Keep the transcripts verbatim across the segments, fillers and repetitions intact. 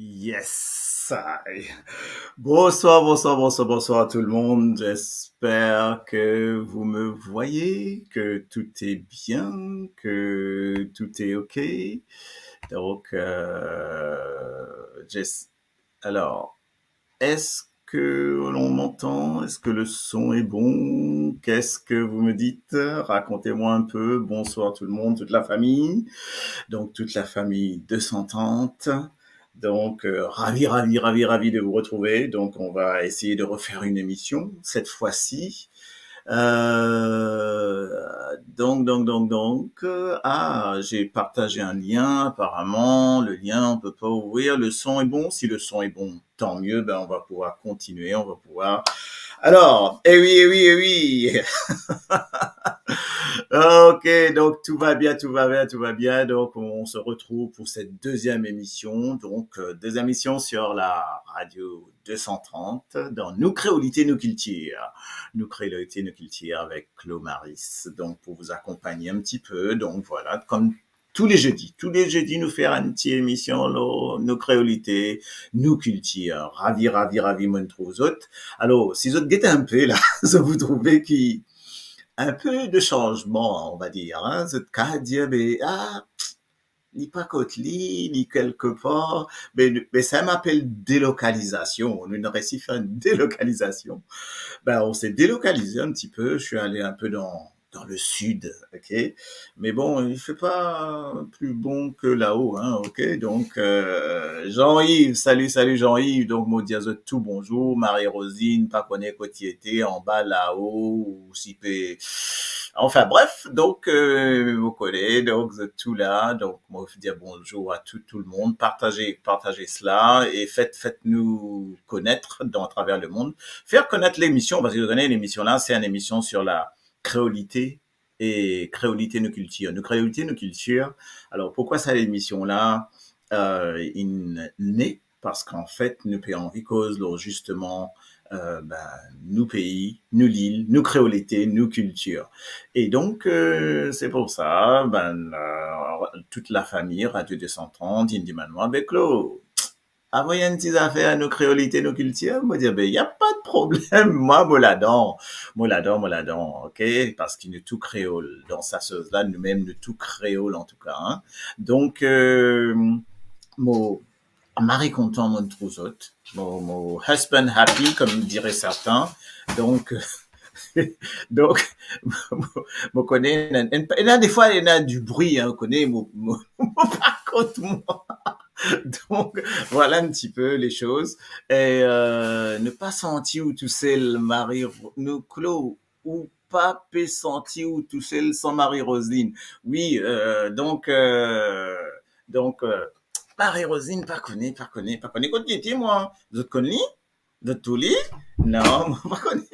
Yes, I. Bonsoir, bonsoir, bonsoir, bonsoir tout le monde. J'espère que vous me voyez, que tout est bien, que tout est OK. Donc, euh, j'es- alors, est-ce que l'on m'entend ? Est-ce que le son est bon ? Qu'est-ce que vous me dites ? Racontez-moi un peu. Bonsoir tout le monde, toute la famille. Donc, toute la famille deux cent trente. Donc, euh, ravi, ravi, ravi, ravi de vous retrouver. Donc, on va essayer de refaire une émission cette fois-ci. Euh, donc, donc, donc, donc, euh, ah, j'ai partagé un lien. Apparemment, le lien, on peut pas ouvrir. Le son est bon. Si le son est bon, tant mieux. Ben, on va pouvoir continuer. On va pouvoir. Alors, eh oui, eh oui, eh oui. OK, donc tout va bien, tout va bien, tout va bien. Donc, on se retrouve pour cette deuxième émission. Donc, euh, deuxième émission sur la radio deux cent trente, dans Nou Kreolite, Nou Kiltir. Nou Kreolite, Nou Kiltir avec Claude Maris. Donc, pour vous accompagner un petit peu. Donc, voilà, comme tous les jeudis. Tous les jeudis, nou fer enn ti émission, lor Nou Kreolite, Nou Kiltir. Ravi, ravi, ravi, mo'nn trouv zot. Alors, si zot get un peu la, zot pou trouve ki un peu de changement, on va dire, hein. Zot kapav dir, be, ah, li pa kot li, li quelque part, be, be sa nou apel délocalisation. Nou, nou resi fer enn délocalisation. Ben, on s'est délocalisé un petit peu. Je suis allé un peu dans, dans le sud, OK ? Mais bon, il fait pas plus bon que là-haut, hein, OK ? Donc, euh, Jean-Yves, salut, salut Jean-Yves. Donc, mo dir zot tou bonzour. Marie-Rosine, pa kone kot li ete, anba lao, ou si pe Enfin bref, donc, euh, vous connaissez, donc, zot tou la, donc, mo dir bonzour à tout, tout le monde. Partagez, partagez cela et faites, faites-nous connaître dans, à travers le monde. Faire connaître l'émission, parce que vous connaissez, l'émission là, c'est une émission sur la créolité et Kreolite Nou Kiltir. Nou Kreolite Nou Kiltir. Alors, pourquoi ça, l'émission là, euh, il naît ? Parski anfet, nou pe anvi koz lor zisteman, euh, ben, nou pei, nou lil, nou kreolite, nou kiltir. E donk, euh, se pou sa, ben, euh, tout lafami Radio deux cent trente, inn dimann mwa, be Claude, avoy enn ti zafer Nou Kreolite Nou Kiltir. Mo dir, be, y a pas de problème, mwa, mo ladan, mo ladan, mo ladan, OK ? Parski nou tou kreol dan sa soz la, nou mem nou tou kreol antouka, hein. Donk, euh, mo mari kontan mo'nn trouv zot. Mo, mo husband happy, comme diraient certains. Donk, donk, mo, mo kone, ena, ena, ena defwa, ena dibri, hein, ou kone, mo, mo, mo pa kont mwa. Donk, voilà un petit peu les choses. E, euh, ne pa santi ou tousel, Marie, nou Claude, ou pa pe santi ou tousel san Marie-Rosine. Wi, euh, donk, euh, donk, euh, Marie-Rosine, pa kone, pa kone, pa kone kot li ete, mwa. Zot konn li? Zot trouv li? Non, mo pa kone.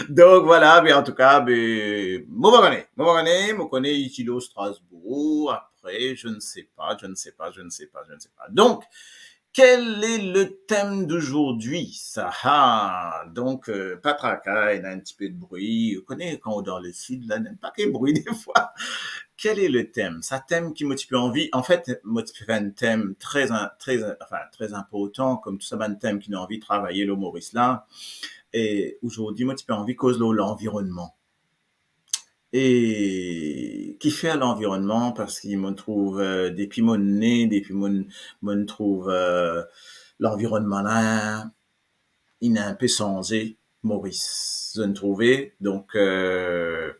Donk, voilà, be, antouka, be, mo pa kone. Mo pa kone, mo kone li ti lor Strasbourg. Apre, je ne sais pas, je ne sais pas, je ne sais pas, je ne sais pas. Donk, quel est le thème d'aujourd'hui? Sa, ah, donk, euh, pa traka, ena enn tipe de bri. Ou kone, kan ou dan lesud la, ena enn pake bri defwa. Quel est le thème? Sa tem ki mo ti pe anvi, anfet, mo ti pe fer enn tem tre in-, tre in-, anfin, tre inportan, kom tou sa bann tem ki nou anvi travay lor Moris la. E azordi, mo ti pe anvi koz lor lanvironnman. E kifer lanvironnman? Parski mo trouv, euh, depi mo ne, depi mo, mo trouv, euh, lanvironnman la, inn enpe sanze Moris. Zot trouve, donk, euh,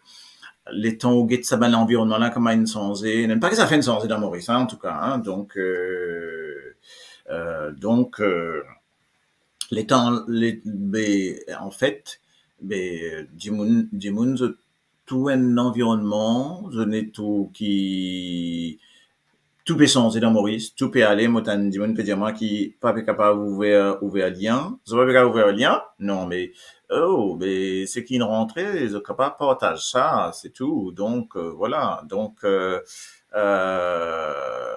letan ou get sa bann lanvironnman la, kouma inn sanze, ena pake zafer inn sanze dan Moris, hein, antouka, hein, donk, euh, euh, donk, euh, letan, le, be, anfet, be, dimoun, dimoun, zot trouv enn lanvironnman, zot trouv ki tou pe sanze dan Moris, tou pe ale, mo tann dimoun pe dir mwa ki pa pe kapav ouver, ouver lien. Zot pa pe kapav ouver lien? Non, me, oh, me seki inn rantre, zot kapav partaz sa, se tou. Donk, euh, voilà. Donk, euh, euh,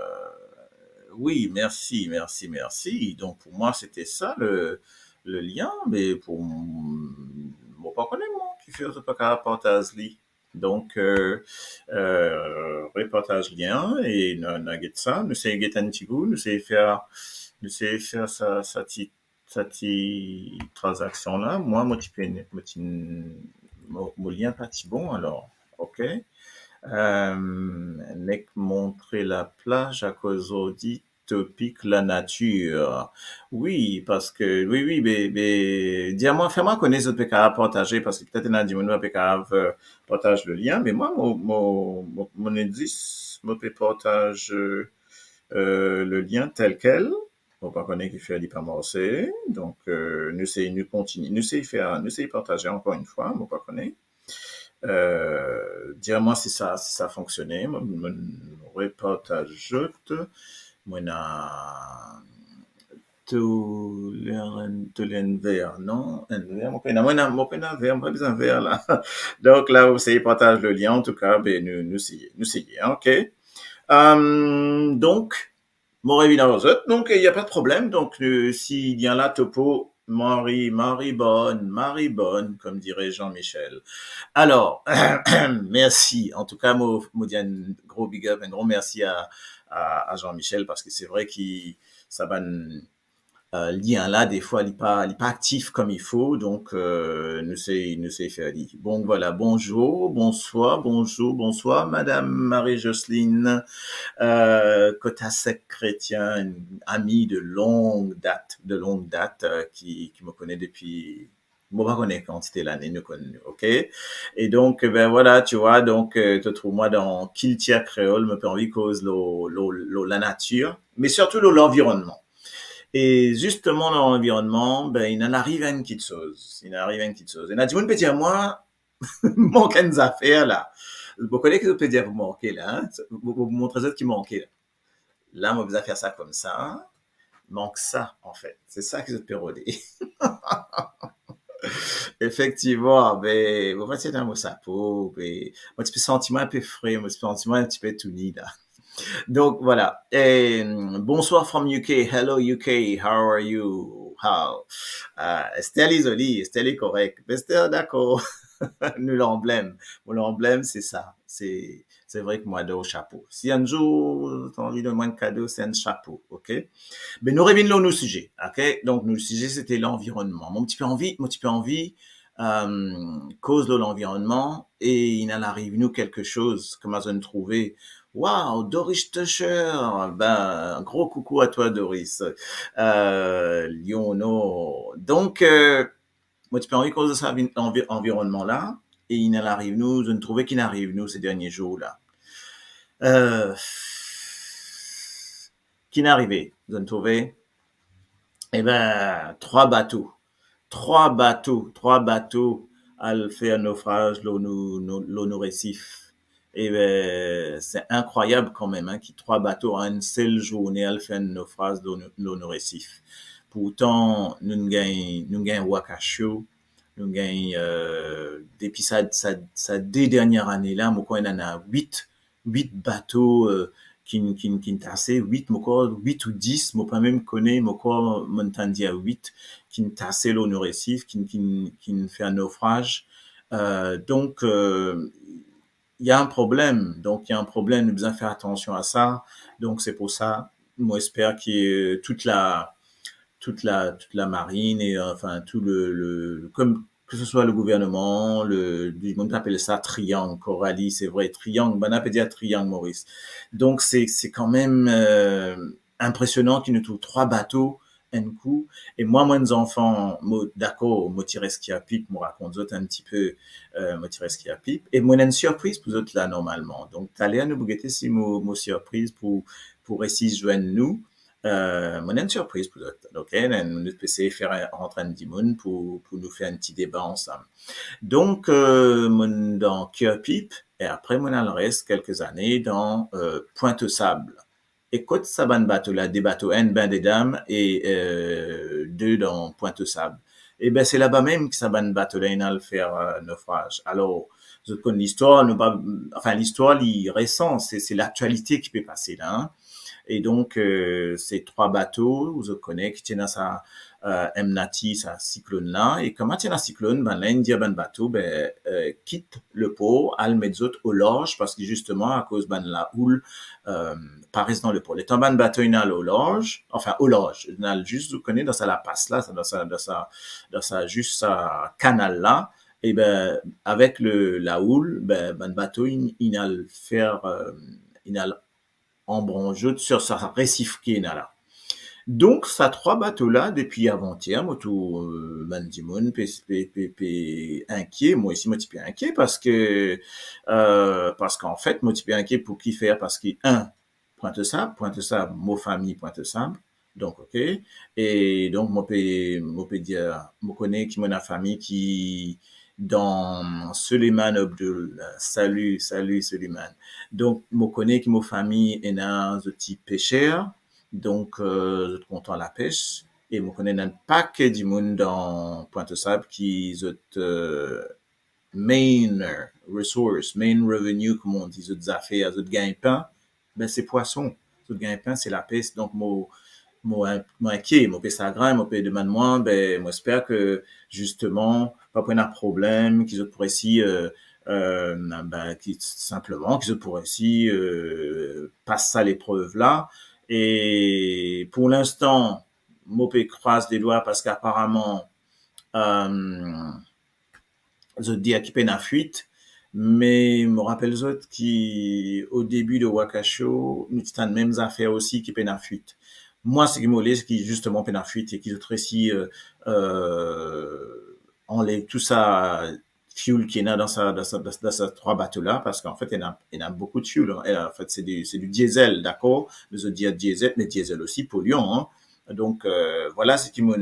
wi, mersi, mersi, mersi. Donk, pou mwa, sete sa le, le lien, me pou m-, mo pa kone, mwa, kifer zot pa kapav partaz li. Donk, euh, euh, repartaz lien e nou, nou get sa, nou sey get enn ti kou, nou sey fer, nou sey fer sa, sa ti, sa ti tranzaksion la. Mwa, mo ti pe, mo ti, mo, mo lien pa ti bon, alor, ok. Euh, nek montre laplaz akoz zordi topik lanatir. Wi, parski, wi, wi, be, be, dir mwa, fer mwa kone zot pe kapav partaze, parski petet ena dimoun pa pe kapav, euh, partaz le lien, me mwa, mo, mo, mo, mo nek zis, mo pe partaz, euh, euh, le lien tel kel. Mo pa kone kifer li pa marse. Donk, euh, nou sey, nou kontinie, nou sey fer, nou sey partaze ankor enn fwa, mo pa kone. Euh, dir mwa si sa, si sa fonksione, mo, mo repartaz zot. Mo ena to le, to le enn ver, non? Enn ver, mo pena, mo ena, mo pena ver, mo pa bizin ver la. Donk la, ou sey partaz le lien, antouka, be, nou, nou sey, nou sey, ok? Euh, donk, mo revinn ar zot, donk, euh, y a pas de problème. Donk, euh, si lien la topo, mari, mari bonn, mari bonn, comme dirait Jean-Michel. Alor, mersi. Antouka, mo, mo dir enn gro big up, enn gro mersi a, a, a Jean-Michel, parski se vre ki sa bann, euh, lien la, defwa, li pa, li pa aktif kouma il faut, donk, euh, nou sey, nou sey fer li. Bon, vwala, bonzour, bonswar, bonzour, bonswar, Madame Marie-Jocelyne, euh, Kotasek Chrétien, enn ami de longue date, de longue date, euh, ki, ki mo kone depi, mo pa kone kantite lane nou konn nou, ok? E donk, ben vwala, tu vois, donk, euh, to trouv mwa dan Kiltir Kreol, mo pe anvi koz lor, lor, lor lanatir, me sirtou lor lanvironnman. E zisteman, dan lanvironnman, ben, inn al ariv enn kitsoz. Inn al ariv enn kitsoz. Ena dimoun pe dir mwa, mank enn zafer la. Mo kone ki zot pe dir pou manke la, hein? Mo, mo, mo montre zot ki manke la. La, mo bizin fer sa koumsa. Mank sa, anfet. Se sa ki zot pe rode. Efektivman, be, mo pa ti ena mo sapo, be, mo ti pe santi mwa enpe fre, mo ti pe santi mwa enn tipe touni la. Donk, vwala. Eh, bonsoir from U K. Hello, U K. How are you? How? Ah, Esther li zoli, Esther li korek. Esther, dakor. Nou lanblem. Mo lanblem, se sa. Se, se vre ki mo ador sapo. Si enn zour, to anvi donn mwa enn kado, se enn sapo, ok? Me nou revinn lor nou size, ok? Donk, nou size, sete lanvironnman. Mo ti pe anvi, mo ti pe anvi, euh, koz lor lanvironnman e inn al ariv nou kelke soz, kouma zot inn trouve. Wow, Doris Tusher! Ben, gro koukou a twa, Doris. Euh, Lyon Nord. Donk, euh, mo ti pe anvi koz sa, vin-, anvi-, anvironnman la, e inn al ariv nou, zot inn trouve ki inn ariv nou se dernie zour la. Euh, ki inn arive, zot inn trouve? Eben, trwa bato, trwa bato, trwa bato al fer nofraz lor nou, nou, lor nou resif. Eben, se inkrwayab kanmem, hein, ki trwa bato an enn sel zourne al fer enn nofraz lor nou, lor nou resif. Pourtan, nou gagn, nou gagn wak asio, nou gagn, euh, depi sa, sa, sa de dernie ane la, mo krwar ena wit, wit bato, euh, ki, ki, ki tase, wit, mo krwar wit ou dis, mo pa mem kone, mo krwar mo tann dir wit, ki tase lor nou resif, ki, ki, ki fer nofraz. Euh, donk, euh, il y a un problème. Donc, il y a un problème, nou bizin fer atansion a sa. Donk, se pou sa, mo esper ki, euh, tout la, tout la, tout la marine et, euh, enfin, tout le, le, le, comme, que ce soit le gouvernement, le, dimoun ki apel sa triang, Coralie, se vre, triang, bann la pe dir triang Moris. Donk, se, se kanmem, euh, inpresionan ki nou trouv trwa bato enn kou. E mwa, mo enn zanfan, mo, dakor, mo ti res Kirpip, mo rakont zot enn tipe, euh, mo ti res Kirpip. E mo ena enn sirpriz pou zot la, normalman. Donk, taler nou pou gete si mo, mo sirpriz pou, pou resi zwenn nou. Euh, mo ena enn sirpriz pou zot. Ok, nou pe esey fer rant enn dimoun pou, pou nou fer enn ti deba ansam. Donk, euh, mo dan Kirpip, e apre, mo al res kelke zane dan, euh, Pointe-aux-Sables. E kot sa bann bato la, de bato, enn Bain des Dames e, euh, de dan Pointe-aux-Sables. Eben, se laba mem ki sa bann bato la inn al fer, euh, nofraz. Alor, zot konn listwar, nou pa, anfin, listwar, li resan, se, se laktialite ki pe pase la, hein. E donk, euh, se trwa bato, zot kone, ki ti ena sa, euh, M Nati, sa siklonn la. E kouma ti ena siklonn, bannla inn dir bann bato, be, euh, kit lepor, al met zot olarz, parski zisteman akoz bann laoul, euh, pa res dan lepor. Letan bann bato inn al olarz, anfin olarz, inn al zis, zot kone, dan sa lapas la, sa, dan sa, dan sa, dan sa, zis sa kanal la, e be, avek le, laoul, be, bann bato inn, inn al fer, euh, inn al anbranz zot lor sa resif ki ena la. Donk, sa trwa bato la, depi avantier, mo trouv, euh, bann dimoun pe, pe, pe, pe inkie, mwa osi mo ti pe inkie, parski, euh, parski anfet, mo ti pe inkie pou ki fer, parski, enn, Pointe-aux-Sables, Pointe-aux-Sables, mo fami Pointe-aux-Sables, donk, ok. E donk, mo pe, mo pe dir, mo kone ki mo ena fami ki dan Suleiman Abdul, sali, sali Suleiman. Donk, mo kone ki mo fami ena zot ti peser, donk, euh, zot kontan lapes, e mo kone ena enn pake dimoun dan Pointe-aux-Sables ki zot, euh, main resource, main revenue, kouma on dir, zot zafer, zot gagn-pin, be, se pwason. Zot gagn-pin, se lapes. Donk, mo, mo in-, mo inkie, mo pe sagrin, mo pe demann mwa, be, mo esper ki, zisteman, pa pou ena problem, ki zot pou resi, euh, euh, be, ki, sinpleman, ki zot pou resi, euh, pas sa leprev la. E pou linstan, mo pe kraz ledwa parski aparaman, euh, zot dir ki pena fwit, me mo rapel zot ki o debi de Wakasho, nou ti tann mem zafer osi ki pena fwit. Mwa, seki mo le, seki zisteman pena fwit e ki zot resi, euh, euh, anlev tou sa fioul ki ena dan sa, dan sa, dan sa, dan sa trwa bato la, parski anfet, ena, ena boukou de fioul, hein. E anfet, se di, se di diesel, dakor? Me zot dir diesel, me diesel osi polian, hein. Donk, euh, vwala seki mo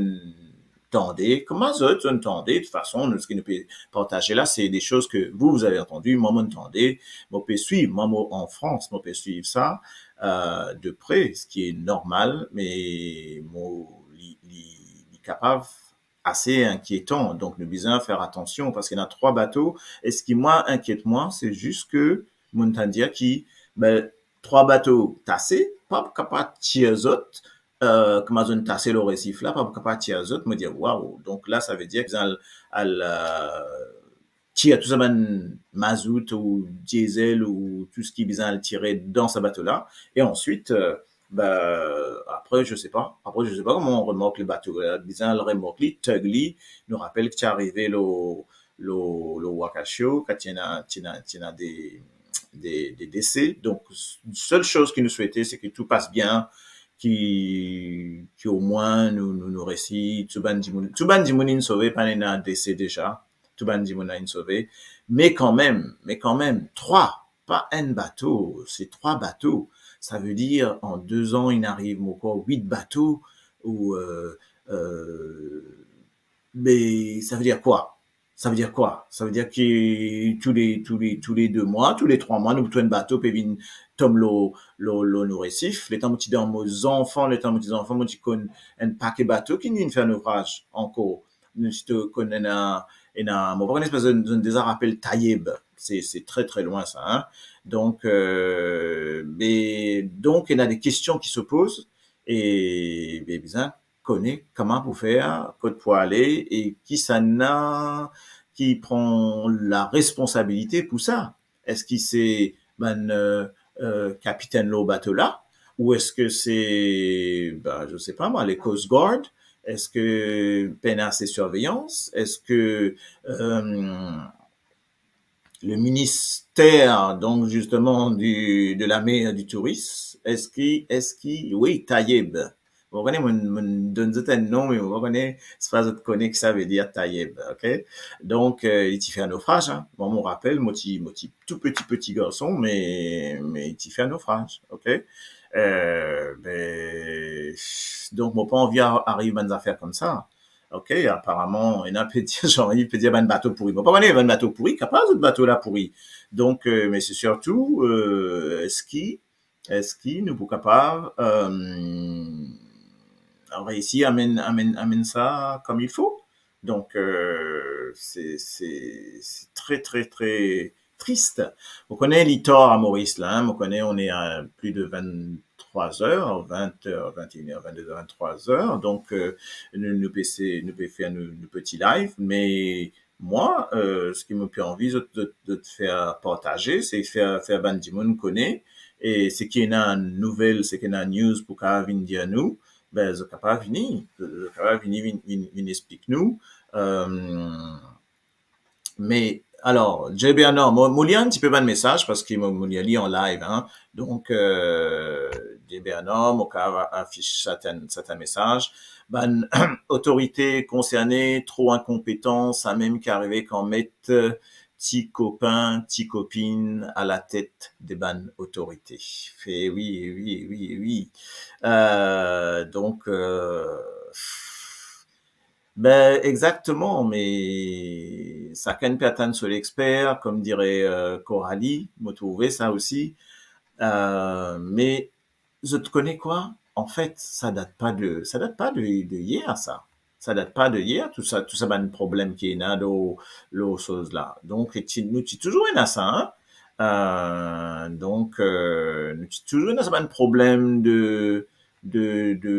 tande, kouma zot, zot tande, de tout fason, nou, seki nou pe partaze la, se de soz ki vous, vous avez entendu, mwa, mo tande, mo pe swiv, mwa, mo an Frans, mo pe swiv sa, euh, de pre, seki normal, me mo, li, li, li kapav ase inkietan, donk nou bizin fer atansion, parski ena trwa bato, e seki mwa inkiet mwa, se zis ki mo tann dir ki, be, trwa bato tase, pa pou kapav tir zot, euh, kouma zot tase lor resif la, pa pou kapav tir zot, mo dir, waw, donk la, savedir ki bizin al, al, euh, tir tou sa bann mazout ou diesel ou tou seki bizin al tire dan sa bato la. E answit, euh, be, apre, je sais pas, apre, je sais pas kouma on remork le bato, euh, bizin al remork li, tug li, nou rapel ki ti arive lor, lor, lor Wakasho, ki ti ena, ti ena, ti ena de, de, de dese. Donk, sel soz ki nou swete, se ki tou pas bien, ki, ki omwin nou, nou, nou resi, tou bann dimoun, tou bann dimoun inn sove, pa ena dese deza, tou bann dimoun la inn sove. Me kanmem, me kanmem, trwa, pa enn bato, se trwa bato. Savedir, an de zan, inn ariv ankor wit bato, ou, euh, euh, me savedir kwa? Savedir kwa? Savedir ki toule, toule, toule de mwa, toule trwa mwa, nou pou trouv enn bato pe vinn tom lor, lor, lor nou resif. Letan mo ti dan mo zanfan, letan mo ti zanfan, mo ti konn enn pake bato ki inn fer nofraz ankor. Nou ti konn ena, ena, mo pa kone si zot, zot deza rapel Tayeb. Se, se tre, tre lwin sa, hein. Donk, euh, be, donk, ena de kestion ki se poz, e, be, bizin kone kouma pou fer, kot pou ale, e kisannla ki pran laresponsabilite pou sa. Eski se bann, euh, euh, kapitenn lor bato la, ou eski se, ben, je sais pas moi, le Coast Guard, eski pena ase sirveyans, eski, euh, le ministère, donc, justement, du, de la mer et du tourisme, eski, eski, oui, Tayeb. Mo pa kone, mo, mo donn zot enn non, me mo pa kone, se pa zot kone ki savedir Tayeb, ok? Donk, euh, li ti fer nofraz, hein. Mwa, mo rapel, mo ti, mo ti tou peti, peti garson, me, me li ti fer nofraz, ok? Euh, be, donk, mo pa anvi a-, ariv bann zafer koumsa. Ok, aparaman, ena pe dir, Jean-Yves pe dir bann bato pouri. Mo pa kone bann bato pouri, kapav zot bato la pouri. Donk, euh, me se sirtou, euh, eski, eski nou pou kapav, euh, reisi amenn, amenn, amenn sa comme il faut. Donk, euh, se, se, se tre, tre, tre tris. Mo kone li tar a Moris la, hein. Mo kone on est à plus de vingt-trois vingt-trois heures, vingt heures, vingt et une heures, vingt-deux heures, vingt-trois heures. Donk, euh, nou, nou pe se, nou pe fer nou, nou peti live, me mwa, euh, seki mo pe anvi zot, zot, zot fer partaze, se fer, fer bann dimoun kone, e seki ena nouvel, seki ena news pou kapav vinn dir nou, be, zot kapav vini, zot kapav vini, vinn, vinn, vinn explik nou. Euh, Me, alor, Jay Bernard, mo, mo lir enn tipe bann mesaz, parski mo, mo lir li an live, hein. Donk, euh, Jay Bernard, mo kapav afis sertin, sertin mesaz. Bann otorite konserne, tro inkonpetan, samem ki arive kan met, euh, ti kopin, ti kopinn alatet de bann otorite. Fe, wi, wi, wi, wi. Euh, donk, euh, Be, exakteman, me sakenn pe atann so lexper, kom dire, euh, Coralie, mo trouve sa osi. Euh, me zot kone kwa? Anfet, sa dat pa de, sa dat pa de, de yer, sa. Sa dat pa de yer, tou sa, tou sa bann problem ki ena lor, lor soz la. Donk, ti, nou ti touzour ena sa, hein. Euh, donk, euh, nou ti touzour ena sa bann problem de, de, de,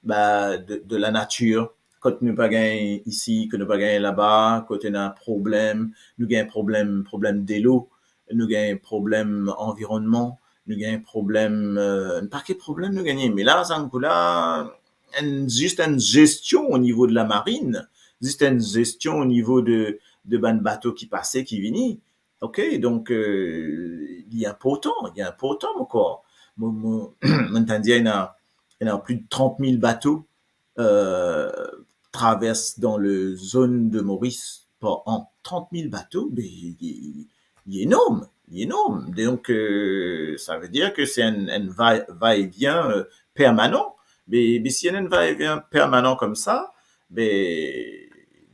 ba, de, de lanatir. Kot nou pa gagn isi, kot nou pa gagn laba, kot ena problem, nou gagn problem, problem delo, nou gagn problem anvironnman, nou gagn problem, euh, enn pake problem nou gagne. Me la, sa enn kou la, enn, zis enn zestion o nivo de lamarinn, zis enn zestion o nivo de, de bann bato ki pase, ki vini. Ok, donk, euh, li inportan, li inportan ankor. Mo, mo, mo tann dir ena, ena plis de trant mil bato, euh, travers dan le zone de Maurice par an. Trant mil bato, be, li, li enorm, li enorm. Donk, euh, sa ve dir ke se enn, enn va, va-et-vient, euh, permanan. Me, me si enn, enn va-et-vient permanan koumsa, be,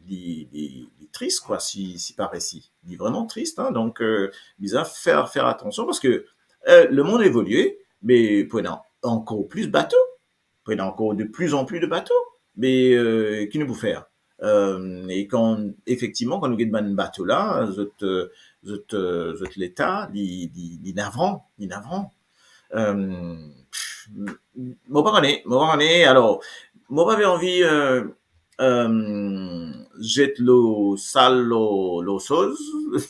li, li, li tris, kwa, si, si pa resi. Li vreman tris, hein. Donk, euh, bizin fer, fer atansion parski, euh, lemond evolie, me pou ena ankor plis bato, pou ena ankor de plus en plus de bato. Me, euh, ki nou pou fer? Euh, e kan, efektivman, kan nou get bann bato la, zot, euh, zot, euh, zot leta, li, li, li navran, li navran. Euh, pff, mo pa kone, mo pa kone. Alor, mo pa pe anvi, euh, euh, zet lo sal lo, lo soz,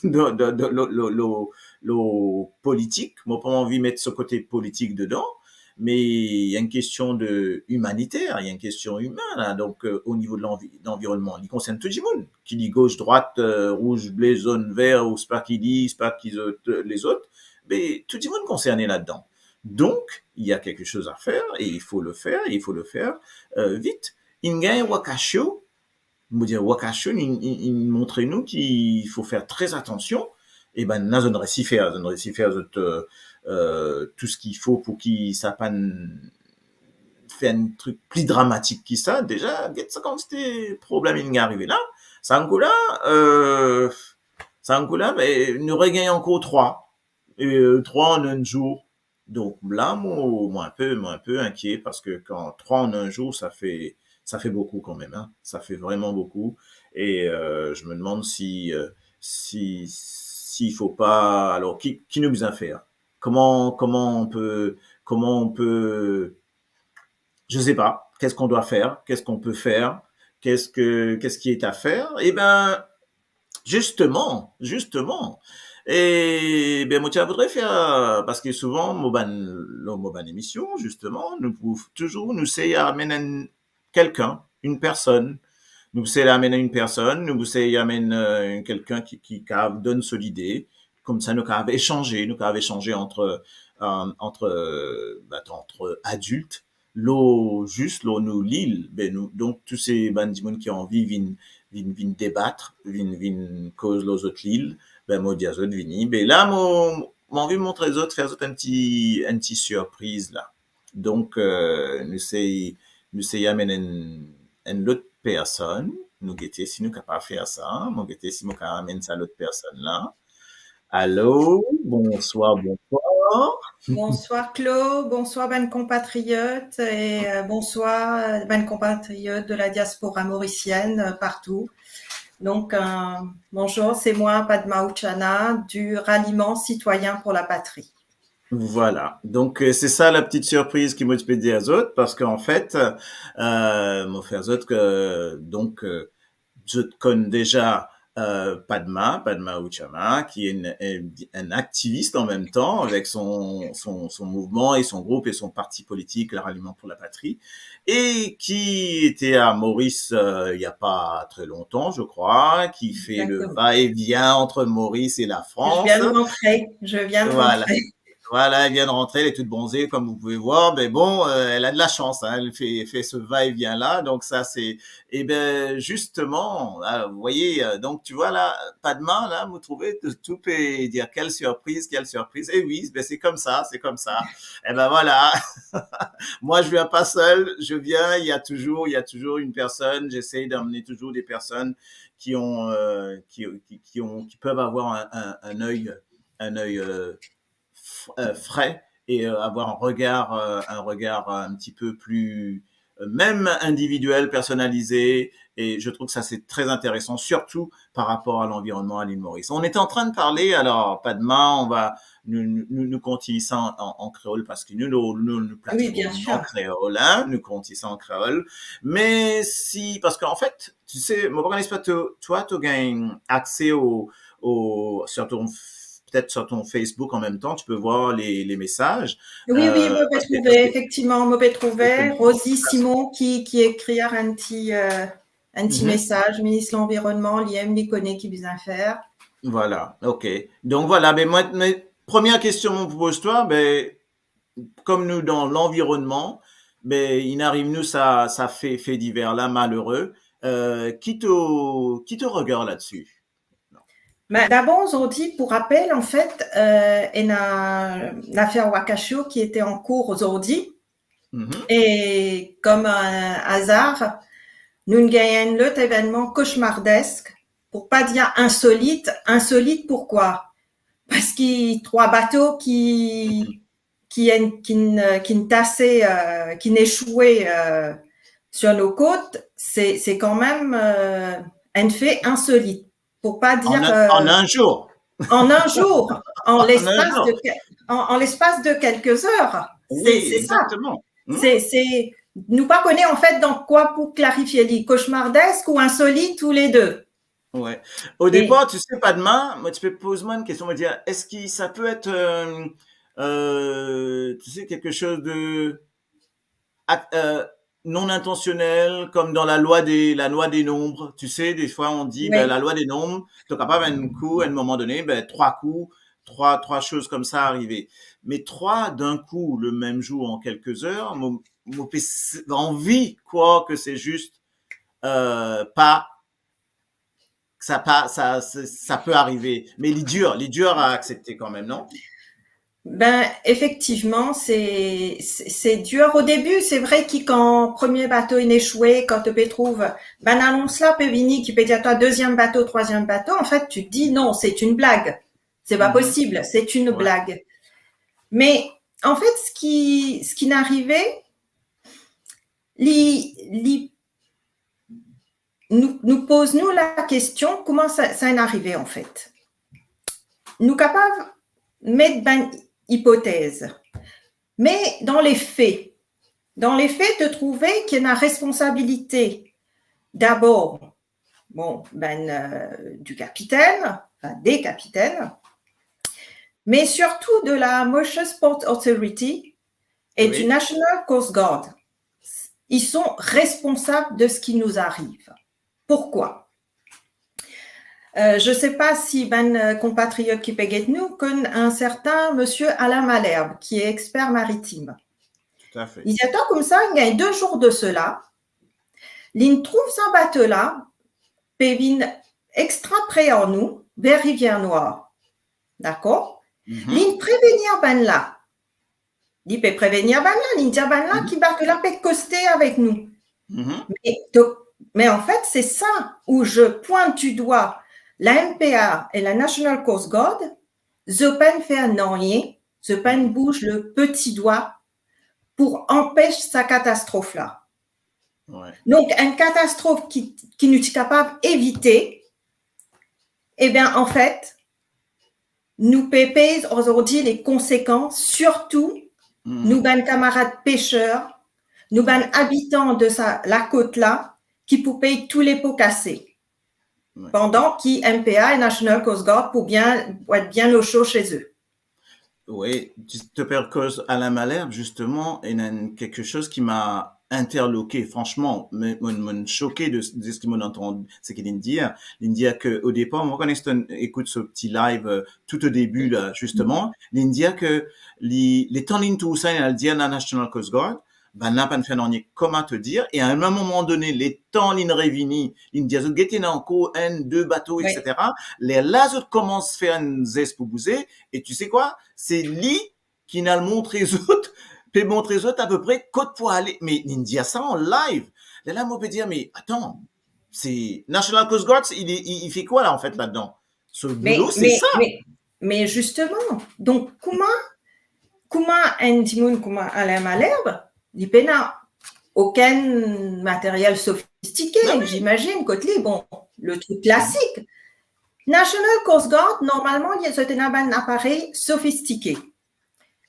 de, de, de, lo, lo, lo, lo politik. Mo pa anvi met so kote politik dedan, me il y a une question de humanitaire, il y a une question humaine, hein, donc, euh, au niveau de l'envi-, de l'environnement, li konsern tou dimoun, ki li gos, drwat, euh, rouz, ble, zonn, ver, ou spa ki li, spa ki zot, euh, lezot, me tou dimoun konserne ladan. Donc, il y a quelque chose à faire, et il faut le faire, et il faut le faire, euh, vite. Inn gagn Wakasho, mo dir Wakasho, inn, inn, inn montre nou ki fo fer tre atansion. E bann la, zot inn resi fer, zot inn resi fer zot, euh, euh, tou seki fo pou ki sa pa fer enn trik pli dramatik ki sa. Deza, get sa kantite problem inn arive la. Sa enn kou la, euh, sa enn kou la, be, nou regagn ankor trwa. Euh, trwa an enn zour. Donk la, mo, mo inpe, mo inpe inkiet, parski kan trwa an enn zour, sa fer, sa fer boukou kanmem, hein. Sa fer vreman boukou. E, euh, je me demande si, euh, si, si fo pa, alor, ki, ki nou bizin fer? Kouma, kouma nou pe, kouma nou pe, je sais pas, qu'est-ce qu'on doit faire, qu'est-ce qu'on peut faire, qu'est-ce que, qu'est-ce qui est à faire? Eh ben, Zisteman, zisteman. E, be, mo ti a voudre fer, parski souvan, mo bann, lor mo bann emision, zisteman, nou pou touzour, nou sey amenn enn, kelkenn, enn personn. Nou sey amenn enn personn, nou sey amenn, euh, kelkenn ki, ki kav donn so lide. Koumsa, nou kav esanze, nou kav esanze ant, euh, ant, euh, ba, ant adilt, lor, zis lor nou lil, be, nou, donk, tou se bann dimoun ki anvi vinn, vinn, vinn debat, vinn, vinn koz lor zot lil, be, mo dir zot vini. Be, la, mo, mo anvi montre zot, fer zot enn ti, enn ti sirpriz la. Donk, euh, nou sey, nou sey amenn enn, enn lot personn, nou gete si nou kapav fer sa, mo gete si mo kapav amenn sa lot personn la. Alo, bonswar, bonswar. Bonswar Claude, bonswar bann konpatriyot e, euh, bonswar, euh, bann konpatriyot de la diaspora mauricienne, euh, partou. Donc, euh, bonjour, c'est moi Padma Uchana du Ralliement Citoyen pour la Patrie. Voilà. Donk, euh, se sa la pti sirpriz ki mo ti pe dir zot, parski an fet, euh, mo fer zot ke, donk, euh, zot konn deza, euh, Padma, Padma Uchama, ki est une, une, une activiste en même temps avec son, son, son mouvement et son groupe et son parti politique, le Ralliement pour la Patrie, et qui était à Maurice, euh, il y a pas très longtemps, je crois, qui fait le va-et-vient entre Maurice et la France. Je viens de rentrer, je viens de rentrer. Voilà, elle vient de rentrer, elle est toute bronzée, comme vous pouvez voir. Mais bon, euh, elle a de la chance, hein, elle fait, fait ce va-et-vient-là. Donc ça, c'est, eh ben, justement, là, vous voyez, euh, donc tu vois là, Padma, là, vous trouvez, tout, tout peut dire, quelle surprise, quelle surprise. Eh oui, ben, c'est comme ça, c'est comme ça. Eh ben voilà. Moi, je viens pas seul, je viens, il y a toujours, il y a toujours une personne, j'essaye d'amener toujours des personnes qui ont, euh, qui, qui, qui ont, qui peuvent avoir un, un, un œil, un œil, euh, f-, euh, frais et, euh, avoir un regard, euh, un regard un petit peu plus, euh, même individuel, personnalisé. Et je trouve que ça, c'est très intéressant, surtout par rapport à l'environnement à l'île Maurice. On est en train de parler, alors, Padma, on va, nou, nou, nou, nou kontign sa an, an, an kreol, parski nou, nou, nou, nou platon an kreol, hein, nou kontign sa an kreol. Mais si, parce qu'en fait, tu sais, mo pa kone si twa, twa, to gagn akse au, au, sur ton, peut-être sur ton Facebook en même temps, tu peux voir les, les messages. Oui, oui, mo pe trouve, efektivman, mo pe trouve Rosie Simon ki, ki ekrir enn ti, euh, enn ti mesaz, minis lanvironnman, li mem, li kone ki bizin fer. Voilà, ok. Donk voilà, be mwa, mo, premie kestion mo pou poz twa, be, kom nou dan lanvironnman, be, inn ariv nou sa, sa fe, fe diver la, malere, euh, ki to, ki to regar ladsi? Ben, dabor, zordi, pou rapel, an fet, euh, ena lafer Wakashio ki ete an kour zordi. E kom, euh, azar, nou gagn enn lot evennman koshmardesk, pou pa dir insolit. Insolit, pourkwa? Parski trwa bato ki, ki enn, ki'nn, euh, ki'nn tase, euh, ki'nn esoue, euh, sur nos côtes, se, se kanmem, euh, enn fe insolit. Pou pa dir, euh, en un, en un jour. En un jour, en l'espace de quel-, en, en l'espace de quelques heures. Se, se sa. Se, se, nou pa kone, an fet, dan kwa pou klarifie li, koshmardesk ou insolit, ou le de. Ouais. Au départ, tu sais, Padma, moi, tu peux poser moi une question, on va dire, est-ce que ça peut être, euh, euh, tu sais, quelque chose de, euh, non intentionnel, comme dans la loi des, la loi des nombres. Tu sais, des fois, on dit, ben, la loi des nombres, to kapav enn kou, à un moment donné, ben, trwa kou, trwa, trwa soz koumsa arive. Me trwa, d'un coup, le même jour, en quelques heures, mo, mo pe s-, anvi krwar ke se zis, euh, pa sa pa, sa, sa, sa pe arive, me li dir, li dir a aksepte kanmem, non? Ben, efektivman, se, se, se dir. O debi, se vre ki kan premie bato inn esoue, kan to pe trouv bann anons la pe vini, ki pe dir twa deziem bato, trwaziem bato, an fet, tu te dis, non, c'est une blague. C'est pas possible, c'est une blague. Me, an fet, seki, seki inn arive, li, li nou, nou poz nou lakestion, kouma sa, sa inn arive, an fet? Nou kapav met bann ipotez. Me dan le fe, dan le fe, to trouve ki ena responsabilite, dabor, bon, ben, euh, du capitaine, enfin, des capitaines, mais surtout de la Mauritius Port Authority et du National Coast Guard. Ils sont responsables de ce qui nous arrive. Pourquoi? Euh, je sais pas si bann, euh, konpatriot ki pe get nou konn un certain monsieur Alain Malherbe, qui est expert maritime. Tout à fait. Li dir twa koumsa, il y a deux jours de cela, li trouv sa bato la pe vinn extra pre ar nou, ver Rivière Noire. Dakor? Li prevenir bann la. Li pe prevenir bann la, li dir bann la ki bato la pe koste avek nou. Me, donk, me an fet, se sa où je pointe du doigt la M P A et la National Coast Guard, zot pa'nn fer nanye, zot pa'nn bouz le petit doigt pou anpes sa katastrof la. Ouais. Donk, enn katastrof ki, ki nou ti kapav evite, ebien, an fet, nou pe pey azordi le konsekans, sirtou nou bann kamarad peser, nou bann abitan de sa lakot la, ki pou pey tou le po kase. Wi. Pandan ki M P A e National Coast Guard pou bien, pou et bien o sho chez eux. Wi, to pe koz Alain Malherbe, zisteman, ena enn kiksoz ki m'a interloke, fransman, me, mo, mo soke de, de seki mo antann, seki li'nn dir. Li'nn dir ke o depar, mo pa kone si to'nn ekout so ti live, euh, tout o debi la, zisteman, li'nn dir ke li, letan li'nn trouv sa, li'nn al dir la National Coast Guard, bann la pa'nn fer nanye, kouma to dir, e a enn moman done, letan li'nn revini, li'nn dir zot, "Gete, ena ankor enn, de bato, wi, et cetera." Lerla zot koumans fer enn zes pou bouze, e tu sais quoi? Se li ki'nn al montre zot, pe montre zot apepre kot pou ale. Me li'nn dir sa an live. Lerla mo pe dir, "Me atann, se National Coast Guard, li, li, li fer kwa la, an fet, ladan?" So boulo, se sa. Me, me zisteman, donk, kouma, kouma enn dimoun kouma Alain Malherbe, li pena okenn materyel sofistike, zimazinn, kot li, bon, le trik klasik. National Coast Guard, normalman, li, zot ena bann aparey sofistike.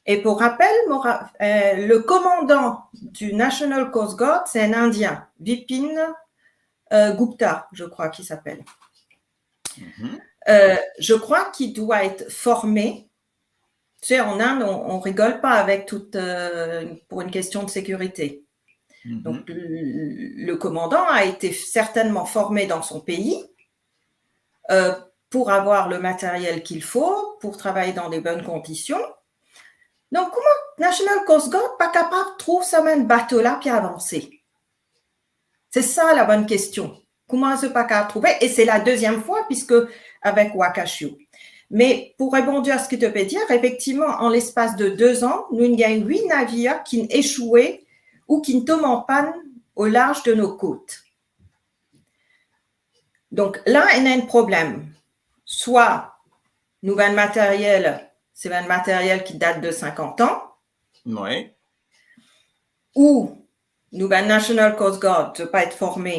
E pou rapel, mo ra-, euh, le commandant du National Coast Guard, c'est un Indien, Vipin, euh, Gupta, je crois qu'il s'appelle. Euh, je crois qu'il doit être formé. Tu sais, en Inde, on, on rigole pas avec tout, euh, pour une question de sécurité. Donc, le, le commandant a été certainement formé dans son pays, euh, pour avoir le matériel qu'il faut, pour travailler dans des bonnes conditions. Donk, kouma National Coast Guard pa kapav trouv sa bann bato la ki avanse? Se sa la bonn kestion. Kouma zot pa kapav trouve? E se la deziem fwa, piske avek Wakashio. Me pou rebondir a seki to pe dir, efektivman, an lespas de de zan, nou gagn wit navir ki'nn esoue ou ki'nn tom an pann o larz de nos côtes. Donk la, ena enn problem. Swa nou bann materyel, se bann materyel ki dat de sinkant an, wi, ou nou bann National Coast Guard, zot pa et forme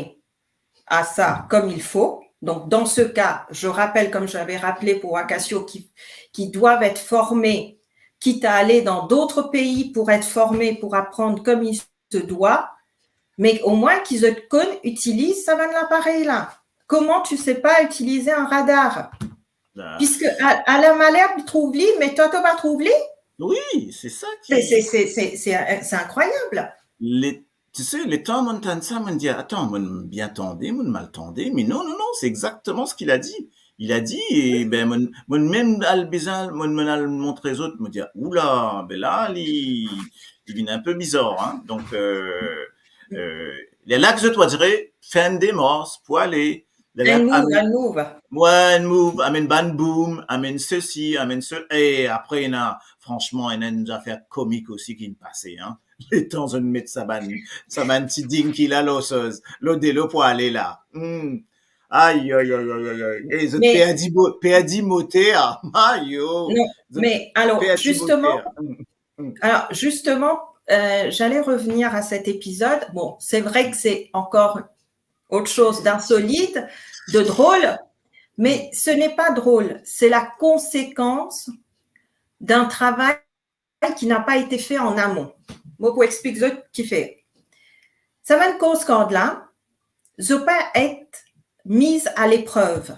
à ça comme il faut. Donc, dans ce cas, je rappelle, comme j'avais rappelé pour Wakashio, qui, qui doivent être formés, quitte à aller dans d'autres pays pour être formés, pour apprendre comme il se doit, mais au moins ki zot konn itiliz sa bann laparey la. Comment tu sais pas utiliser un radar? Ah. Puisque A-, Alain Malherbe trouv li, me twa, to pa trouv li? Wi, se sa ki... Se, se, se, se, se, se inkroyab. Le, tu sais, letan mo'nn tann sa, mo'nn dir, "Atann, mo'nn bien tande, mo'nn mal tande." Me non, non, non, c'est exactement ce qu'il a dit. Il a dit, e ben, mo'nn, mo'nn mem al bizin, mo'nn, mo'nn al montre zot, mo dir, "Oula, be la, li, li vinn inpe bizar, hein." Donk, euh, euh, lerla ki zot, on dirait, fer enn demars pou ale. Lerla, enn move, amenn, enn move. Wi, enn move, amenn bann boum, amenn sesi, amenn se-, e apre, ena, fransman, ena enn zafer komik osi ki'nn pase, hein. Letan zot met sa bann, sa bann ti ding ki la lor soz, lor delo pou ale la. Hmm. Ay, ay, ay, ay, ay, ay. E zot perdi mo-, perdi moter. Ayo. Non, zot perdi moter. Mais alors, justement, alors, justement, euh, j'allais revenir à cet épisode. Bon, c'est vrai que c'est encore autre chose d'insolite, de drôle, mais ce n'est pas drôle. C'est la conséquence d'un travail qui n'a pas été fait en amont. Mo pou explik zot kifer. Sa bann Coast Guard la, zot pa et mis à l'épreuve,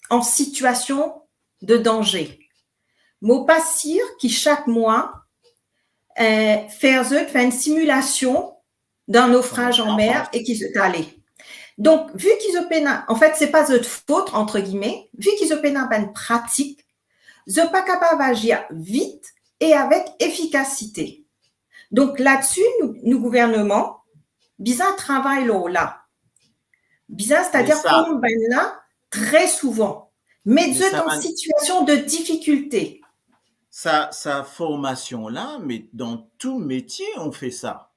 en situation de danger. Mo pa sir ki sak mwa, euh, fer zot fer enn similasion d'un naufrage en mer e ki zot ale. Donk, vi ki zot pena, an fet, se pa zot fot, entre guillemets, vi ki zot pena bann pratik, zot pa kapav azir vit e avek efikasite. Donk, ladsi, nou, nou gouverneman bizin travay lor la. Bizin, c'est-à-dire, form bann la tre souvan. Met zot an sitiasion de difikilte. Sa, sa formasion la, mais dans tout métier, on fait ça.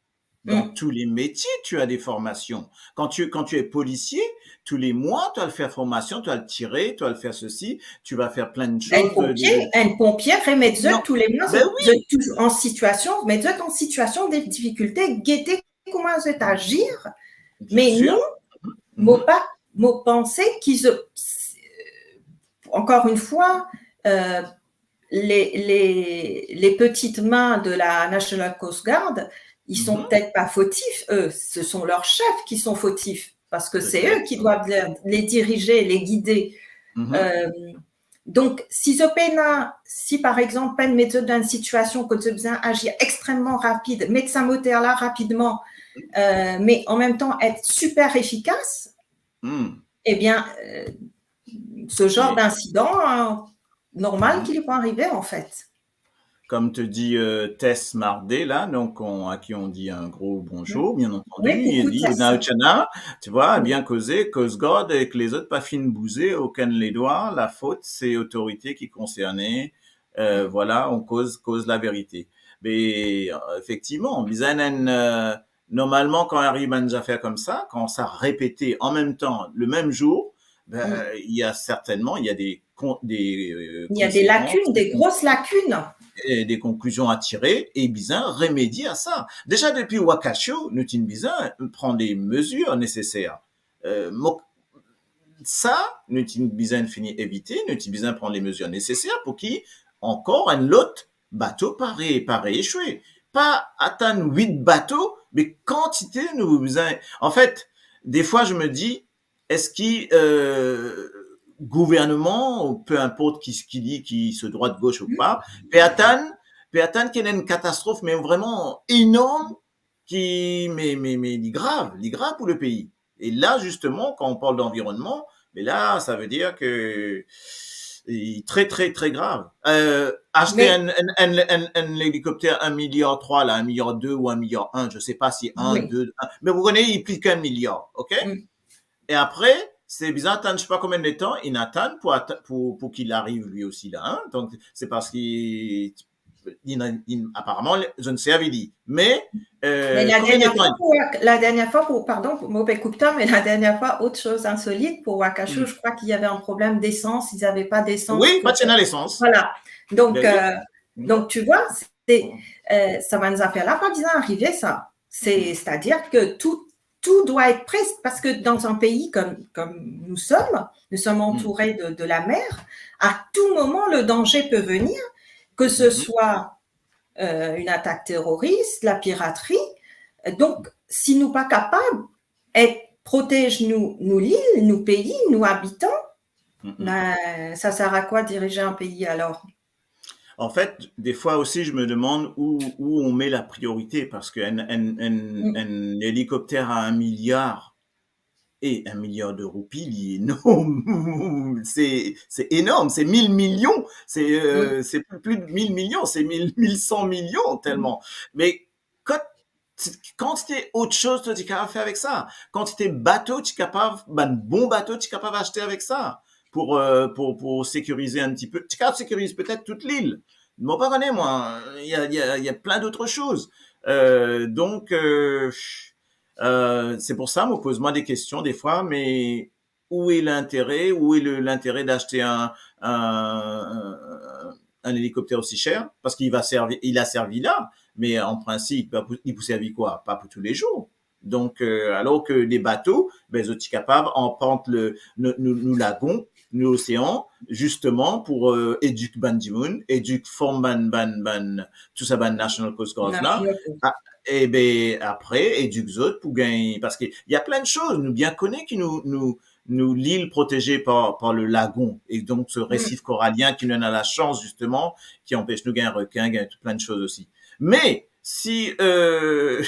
Dans tous les métiers, tu as des formations. Quand tu, quand tu es policier, tous les mois, tu vas faire formation, tu vas tirer, tu vas faire ceci, tu vas faire plein de choses. Enn ponpie, enn ponpie, remet zot tou le mwa, zot, zot touzour an sitiasion, met zot an sitiasion de difikilte, gete kouma zot azir. Me nou, mo pa, mo panse ki zot, ankor enn fwa, euh, les, les, les petites mains de la National Coast Guard, ils sont peut-être pas fautifs, eux, ce sont leurs chefs qui sont fautifs, parce que c'est eux qui doivent les, les diriger, les guider. Euh, donc, si zot pena, si par exemple, pena met zot dan enn sitiasion kot zot bizin azir extrememan rapid, met sa moter la rapidman, euh, mais en même temps être super effikas, eh bien, euh, ce genre d'incident, euh, normal ki li pou arive, en fait. Comme te dit euh, Tess Mardet, là, donc on, à qui on dit un gros bonjour, bien entendu. Il dit, tu vois, bien causé, Coast Guard ek lezot pa finn bouze, okenn ledwa, la faute, c'est autorité qui concernée. Euh, voilà, on cause, cause la vérité. Mais euh, effectivement, bizin enn, euh, normalman, kan ariv bann zafer koumsa, kan sa repete an mem tan, le mem zour, ben, il y a certainement, il y a des, con- des euh, Il y a des conséquences, lacunes, des grosses lacunes. Et des conclusions à tirer, e bizin remédier à ça. Déjà, depuis Wakasho, nou ti bizin pran des mesures nécessaires. Euh, mo- sa, nou ti bizin fini evite, nou ti bizin pran les mesures nécessaires pour ki ankor enn lot bato pa re- pa reechwe. Pa atann wit bato, me kantite nou bizin. En fait, des fois, je me dis, est-ce que euh, gouvernement, peu importe qui, qui dit, qui se droite, gauche ou pas, pe atann, pe atann ki ena enn katastrof, mais vraiment énorme, ki, mais, mais, mais li grav, li grav pour le pays. Et là, justement, quand on parle d'environnement, mais là, ça veut dire que c'est très, très, très grave. Euh, acheter Mais- un, un, un, un, un hélicoptère un milliard trois, là, un milliard deux ou un milliard un, je sais pas si un, Oui. deux, un, mais vous connaissez, il plie qu'un milliard, ok ? Mm. Et après, c'est bizin atann, je sais pas combien de temps, il attend pour, atte- pour, pour qu'il arrive lui aussi là, hein ? Donc, c'est parce qu'il il, il, apparemment, je ne sais pas, il dit. Mais, euh, Mais la combien de dernière temps fois, pour, la dernière fois, pour, pardon, pour, mo pe koup twa, mais la dernière fois, autre chose insolite, pour Wakasho, Mm. je crois qu'il y avait un problème d'essence, ils n'avaient pas d'essence. Oui, pour- pa ti ena lesans. Voilà. Donc, Ben oui. euh, donc tu vois, c'est, euh, sa bann zafer la pa bizin arive, sa. C'est, c'est-à-dire que tout, tout doit être prêt, parce que dans un pays comme, comme nous sommes, nous sommes entourés de, de la mer, à tout moment, le danger peut venir, que ce soit euh, une attaque terroriste, la piraterie. Donc, si nou pa kapab et protez nou, nou lil, nou pei, nou abitan, Mm, mm. Ben, ça sert à quoi diriger un pays alors ? En fait, des fois aussi, je me demande où, où on met la priorité, parce qu'un un, un, Mm. un hélicoptère à un milliard et un milliard de roupies, il est énorme. C'est, c'est énorme, c'est mille millions, c'est euh, c'est plus, plus de mille millions, c'est mille, mille cent millions tellement. Mais quand, quantité autre chose, toi, tu es capable de faire avec ça. Quantité bateau, tu es capable, ben, bon bateau, tu es capable d'acheter avec ça pour, euh, pour, pour sécuriser un petit peu. Tu es capable de sécuriser peut-être toute l'île. Mo pa kone, moi, il y a, il y a, il y a plein d'autres choses. Euh, donc, euh, euh, c'est pour ça, mo poz mwa des questions des fois, mais où est l'intérêt, où est le, l'intérêt d'acheter un, un, un hélicoptère aussi cher ? Parce qu'il va servir, il a servi là, mais en principe, il pou, il pou servi quoi ? Pas pour tous les jours. Donc, euh, alors que des bateaux, ben, zot ti kapav arpant le, nou, nou, nou lagon, nou losean, justement pour euh, éduquer bann dimoun, éduquer, form bann, bann, bann, tout sa bann National Coast Guard la. National Coast. Ah, et ben après, éduquer zot pour gagner, parce que il y a plein de choses. Nou bien kone ki nou, nou, nou lil protégée par, par le lagon, et donc ce récif corallien qui nous a la chance, justement, qui empêche nou gagner requin, gagner tout plein de choses aussi. Mais si euh,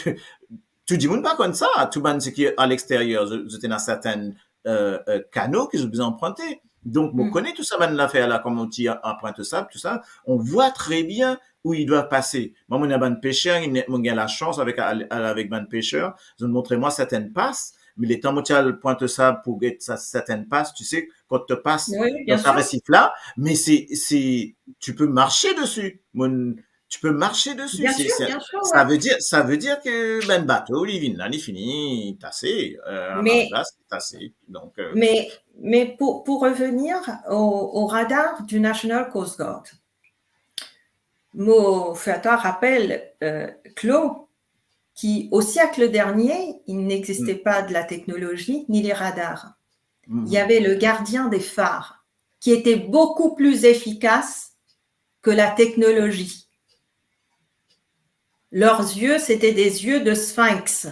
tout dimoun pa konn sa, tout bann seki à l'extérieur, zot, zot ena sertin euh, euh, kano ki zot bizin anprante. Donc, mo Mm. kone tout sa bann zafer la, kouma ti anprant sab, tout sa, on voit très bien où ils doivent passer. Moi, mo ena bann peser, mo gagn lasans avek, avek bann peser, zot montre mwa sertin pas, me letan mo ti al pwint sab pou get sa, sertin pas, tu sais, quand tu passes Oui, oui, bien dans sa sûr. Récif la, mais c'est, c'est, tu peux marcher dessus. Mon, tu peux marcher dessus. Bien C'est, sûr, c'est, bien sûr, ça ouais. veut dire, ça veut dire que ben bato li vinn la, li fini, tase, euh, Mais- la, c'est assez. Donc, euh, Mais, mais pour, pour revenir au, au radar du National Coast Guard, mo fer twa rapel, euh, Claude, qui au siècle dernier, il n'existait Mm. pas de la technologie ni les radars. mhm. Il y avait le gardien des phares, qui était beaucoup plus efficace que la technologie. Leurs yeux, c'était des yeux de sphinx.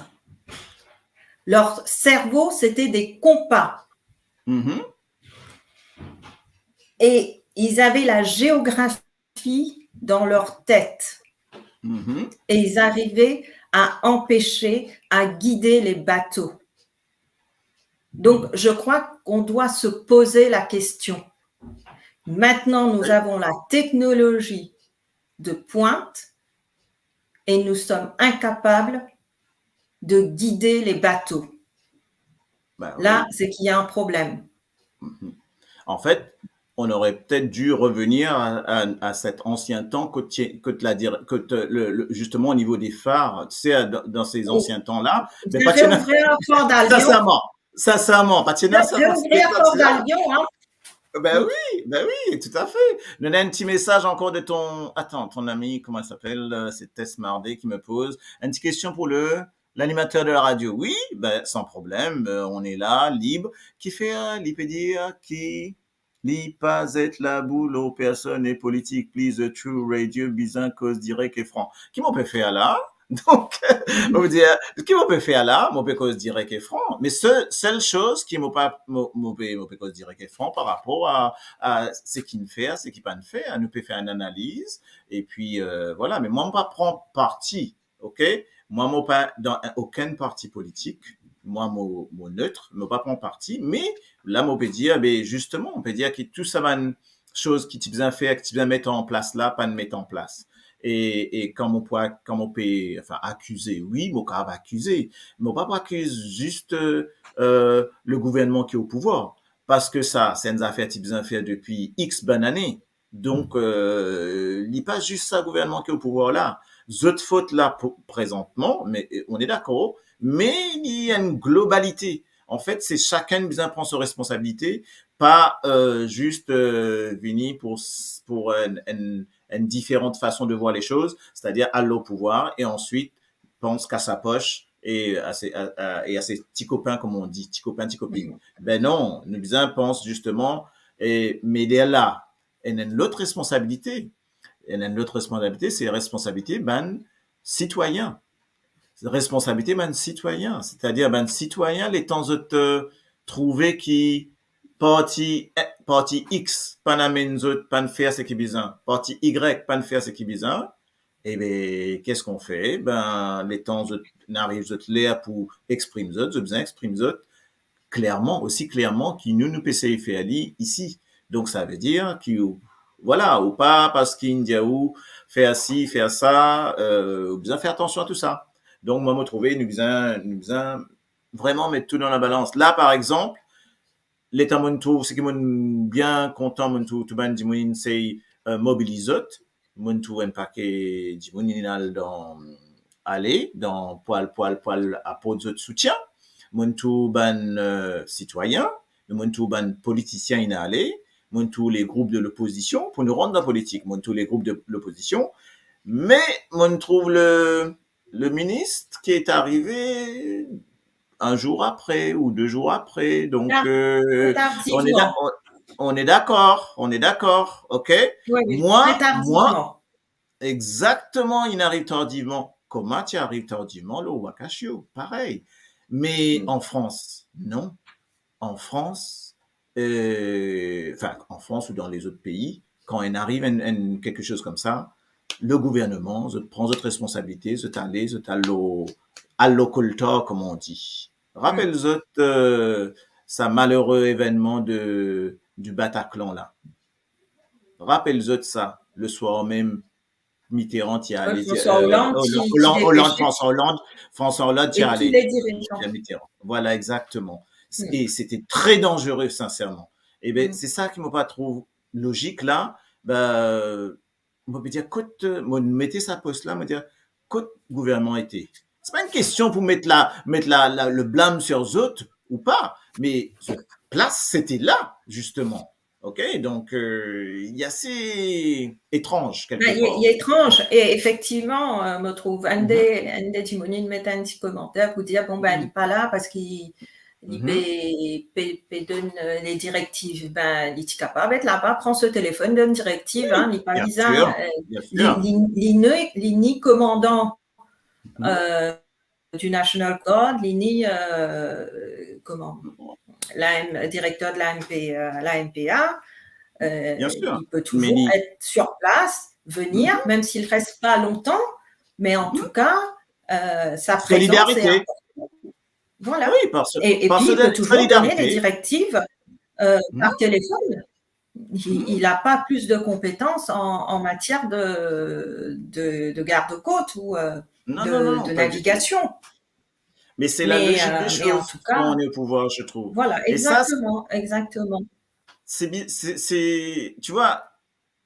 Leur cerveau, c'était des compas. Mhm. Et ils avaient la géographie dans leur tête. Mhm. Et ils arrivaient à empêcher, à guider les bateaux. Donc, je crois qu'on doit se poser la question. Maintenant, nous avons la technologie de pointe et nous sommes incapables de guider les bateaux. Ben oui. Là, c'est qu'il y a un problème. Mhm. En fait, on aurait peut-être dû revenir à, à, à cet ancien temps que, tu- que, la dir- que te- le- le- justement au niveau des phares, tu sais, à- dans, dans ces anciens temps-là. J'ai ouvert un port d'Albion. Sincèrement, sincèrement, Patina, J'ai ouvert un port d'Albion, hein. Ben oui, ben oui, tout à fait. Nou ena enn ti message encore de ton, attends, ton ami, comment il s'appelle, euh, c'est Tess Mardé qui me pose une petite question pour le, l'animateur de la radio. Oui, ben, sans problème, euh, on est là, libre. Kifer, euh, li pe dir ki li pa zet labou lor personn e politik, please, the true radio, bizin koz direk e fran. Ki mo pe fer la? Donc, on va dire, ki mo pe fer la? Mo pe koz direk e fran. Mais ce, seule chose ki mo pa, mo, mo pe, mo pe koz direk e fran par rapport à, à ce ki nou fer, ce ki pa nou fer. Nou pe fer une analyse. Et puis, euh, voilà. Mais moi, mo pa pran parti, ok? Moi, mo pa dan aucun parti politique. Moi, mo, mo neutre, mo pa pran parti. Mais là, mo pe dir, ben, justement, on peut dire que tout sa bann soz ki ti bizin fer, ki ti bizin met an plas la, pa met an plas. E, e kan mo pe, kan mo pe, enfin, akize, wi, mo kapav akize. Mo pa pou akiz zis, euh, euh, le gouvernman ki o pouvwar. Parski sa, se enn zafer ti bizin fer depi X bann ane. Donc, euh, li pa zis sa gouvernman ki o pouvwar la. Zot fot la pou, prezantman, mais, euh, on est d'accord, mais il y a une globalité. En fait, c'est chacun bizin pran son responsabilité, pa, euh, zis, euh, vini pour, pour une, une, une différente façon de voir les choses, c'est-à-dire al o pouvwar et ensuite pans a sa posh et à ses, à, à, et à ses petits copains, comme on dit, ti kopin, ti kopinn. Ben non, nou bizin pans justement, e, mais derla, ena enn lot responsabilité. Ena enn lot responsabilité, se responsabilité bann sitwayin. Responsabilité bann sitwayin, c'est-à-dire bann sitwayin, letan zot, euh, trouve ki parti, eh, parti X pa'nn amenn zot, pa'nn fer seki bizin, parti Y pa'nn fer seki bizin, e ben, qu'est-ce qu'on fait? Ben, letan zot, ariv zot ler pou exprim zot, zot bizin exprim zot klerman, osi klerman ki nou, nou pe sey fer li isi. Donc, ça veut dire ki, voilà, ou pa parski inn dir ou fer si, fer sa, euh, ou bizin fer atansion a tou sa. Donc, moi, mo trouve, nou bizin, nou bizin vraiment met tou dan la balans. La, par exemple, letan mo'nn trouv, seki mo'nn bien kontan, mo'nn trouv tou bann dimoun inn sey, euh, mobiliz zot, mo'nn trouv enn pake dimoun inn al dan, ale, dan pou al, pou al, pou al aport zot soutien. Mo'nn trouv bann, euh, sitwayin, mo'nn trouv bann politisien inn ale, mo'nn trouv le group de lopozision, pou nou rant dan politik, mo'nn trouv le group de lopozision, me mo'nn trouv le, le minis ki arive un jour après ou deux jours après. Donc, Ah, euh, très tardivement. On est d'a-, on, on est d'accord, on est d'accord, ok? Oui, oui, Moi, très tardivement. Moi, exactement, inn ariv tardivman. Kouma ti ariv tardivman lor Wakashio, parey. Mais en France, non. En France, euh, enfin, en France ou dans les autres pays, quand il arrive un, un, quelque chose comme ça, le gouvernement, zot pran zot responsabilité, zot ale, zot al lor, al lor koltar, comme on dit. Rapel zot, euh, sa malheureux événement de, du Bataclan la. Rapel zot sa, le soir même, Mitterrand ti ale, François Hollande, euh, ti, Hollande, ti Hollande, depeshe. François Hollande, François Hollande ti Et ale. tous les dirigeants. Mitterrand. Voilà, exactement. Mm. Et c'était très dangereux, sincèrement. E ben, Mm. se sa ki mo pa trouv lozik la, ben, mo pe dir, kot, euh, mo mete sa post la, mo dir, kot gouvernman ete? Se pa enn kestion pou met la, met la, la, le blam sur zot ou pa, me zot plas, c'était là, justement. Ok, donc, euh, il est assez étrange, quelque Ben, il, part. Il est étrange, et effectivement, euh, mo trouv, enn de, Mhm. enn de dimoun inn met enn ti komanter pou dir, bon, ben, Mhm. li pa la parski li pe, pe, pe donn, euh, les directives, ben, li ti kapav et laba, pran so telefonn, donn direktiv, hein, li pa bizin, euh, li, li, li ne, li ni komandan, euh, du National Guard, li ni, euh, koman, l'A M, direkter de l'A M P, euh, l'A M P A, euh, li pe touzour et sur place, venir, même s'il reste pas longtemps, mais en tout cas, euh, sa présence est importante. Voilà. Oui, parce, et, et puis, il peut toujours donner des directives, euh, par téléphone. Il, il a pas plus de compétences en, en matière de, de, de garde-côte ou, euh, de, de navigation. Mais c'est la logique des choses quand on est au pouvoir, je trouve. Voilà, exactement, exactement. C'est bi-, c'est, c'est, tu vois,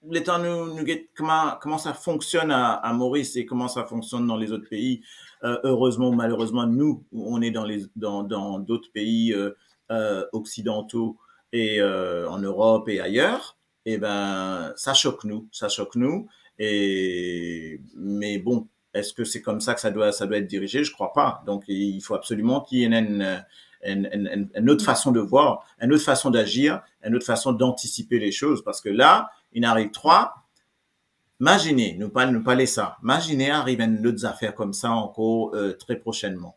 letan nou, nou get kouma, kouma sa fonksionn a, a Moris e kouma sa fonksionn dan lezot pei, euh, erezman ou malerezman, nou, on est dans les, dans, dans d'autres pays, euh, euh, occidentaux et, euh, en Europe et ailleurs, eh ben, sa sok nou, sa sok nou. Et, mais bon, est-ce que c'est comme ça que ça doit, ça doit être dirigé ? Je crois pas. Donc, il faut absolument qu'il y ait une, une, une, une, une autre façon de voir, une autre façon d'agir, une autre façon d'anticiper les choses. Parce que là, il arrive trois. Imagine, nou pa, nou pa les sa. Imagine, arrive une autre affaire comme ça encore, euh, très prochainement.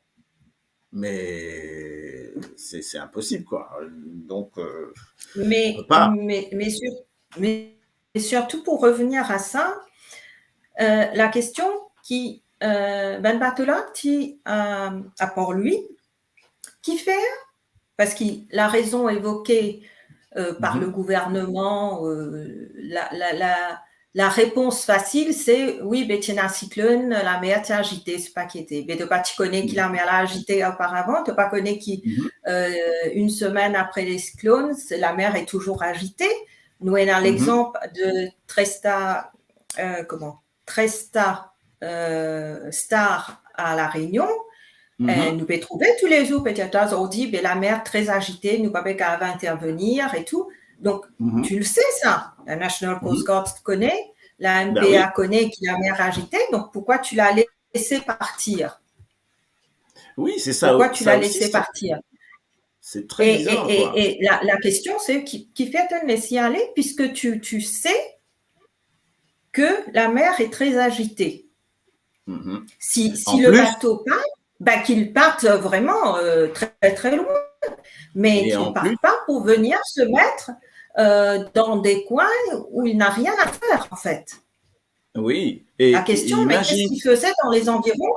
Mais c'est, c'est impossible, quoi. Donc, euh, mais, on peut pas. Mais, mais sur-, mais surtout pour revenir à ça, euh, la question qui, euh, bann bato la ti, euh, apar lui, kifer? Parski la rezon evoke, euh, par le gouvernement, euh, la, la, la, la repons fasil, se, wi, be, ti ena siklonn, lamer ti azite, se pa ki ete. Be, to pa ti kone ki lamer la azite oparavan, to pa kone ki, euh, une semaine après le cyclone, se, lamer est toujours agitée. Nou ena lexanp de Tresta, euh, koman? Tresta, euh, Star à La Réunion, euh, nou pe trouve toulezour, petet azordi, be, lamer très agitée, nou pa pe kapav intervenir et tout. Donc, tu le sais ça, la National Coast Guard kone, la N P A kone ki lamer agitée, donc pourquoi tu l'as laissé partir? Oui, c'est ça. Pourquoi tu l'as laissé partir? C'est très bizarre, quoi. Et, et, et la, la question, c'est qui, kifer tonn les ale, puisque tu, tu sais que la mer est très agitée. Si, si le bateau part, ben, qu'il parte vraiment, euh, très, très loin, mais qu'il parte pas pour venir se mettre, euh, dans des coins où il n'a rien à faire, en fait. Oui. La question, mais qu'est-ce qu'il faisait dans les environs?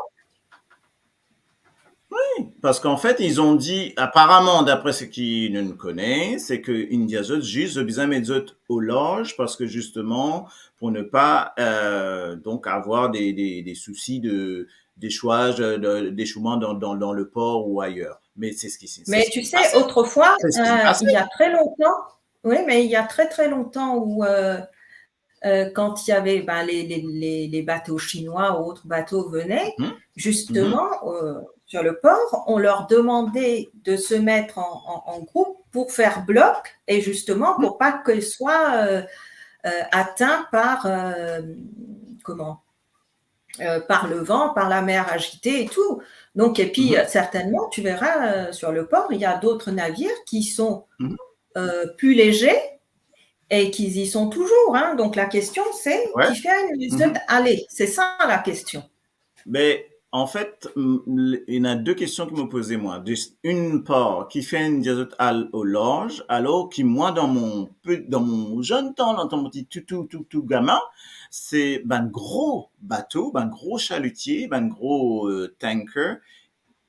Oui, parce qu'en fait, ils ont dit, apparemment, d'après ce ki nou kone, c'est que inn dir zot zis zot bizin met zot au large parce que justement, pour ne pas, euh, donc avoir des, des, des soucis de, d'échouage, de, d'échouement dans, dans, dans le port ou ailleurs. Mais c'est ce qui s'est passé. Mais tu sais, autrefois, euh, il y a très longtemps, oui, mais il y a très, très longtemps où, euh, euh, quand il y avait, ben, les, les, les, les bateaux chinois ou autres bateaux venaient, justement, euh, sur le port, on leur demandait de se mettre en, en, en groupe pour faire bloc et justement pour pas qu'ils soient, euh, euh, atteints par, euh, comment, euh, par le vent, par la mer agitée et tout. Donc, et puis, euh, certainement, tu verras, euh, sur le port, il y a d'autres navires qui sont, euh, plus légers et qui y sont toujours, hein. Donc, la question, c'est, kifer inn dir zot ale? C'est ça, la question. Mais en fait, m-, l-, il y en a deux questions que me posais, moi. D'une part, kifer inn dir zot al au large, alors que moi, dans mon pe-, dans mon jeune temps, dans mon petit tout, tout, tout, tout gamin, c'est bann gros bateaux, bann gros chalutiers, bann gros, euh, tankers,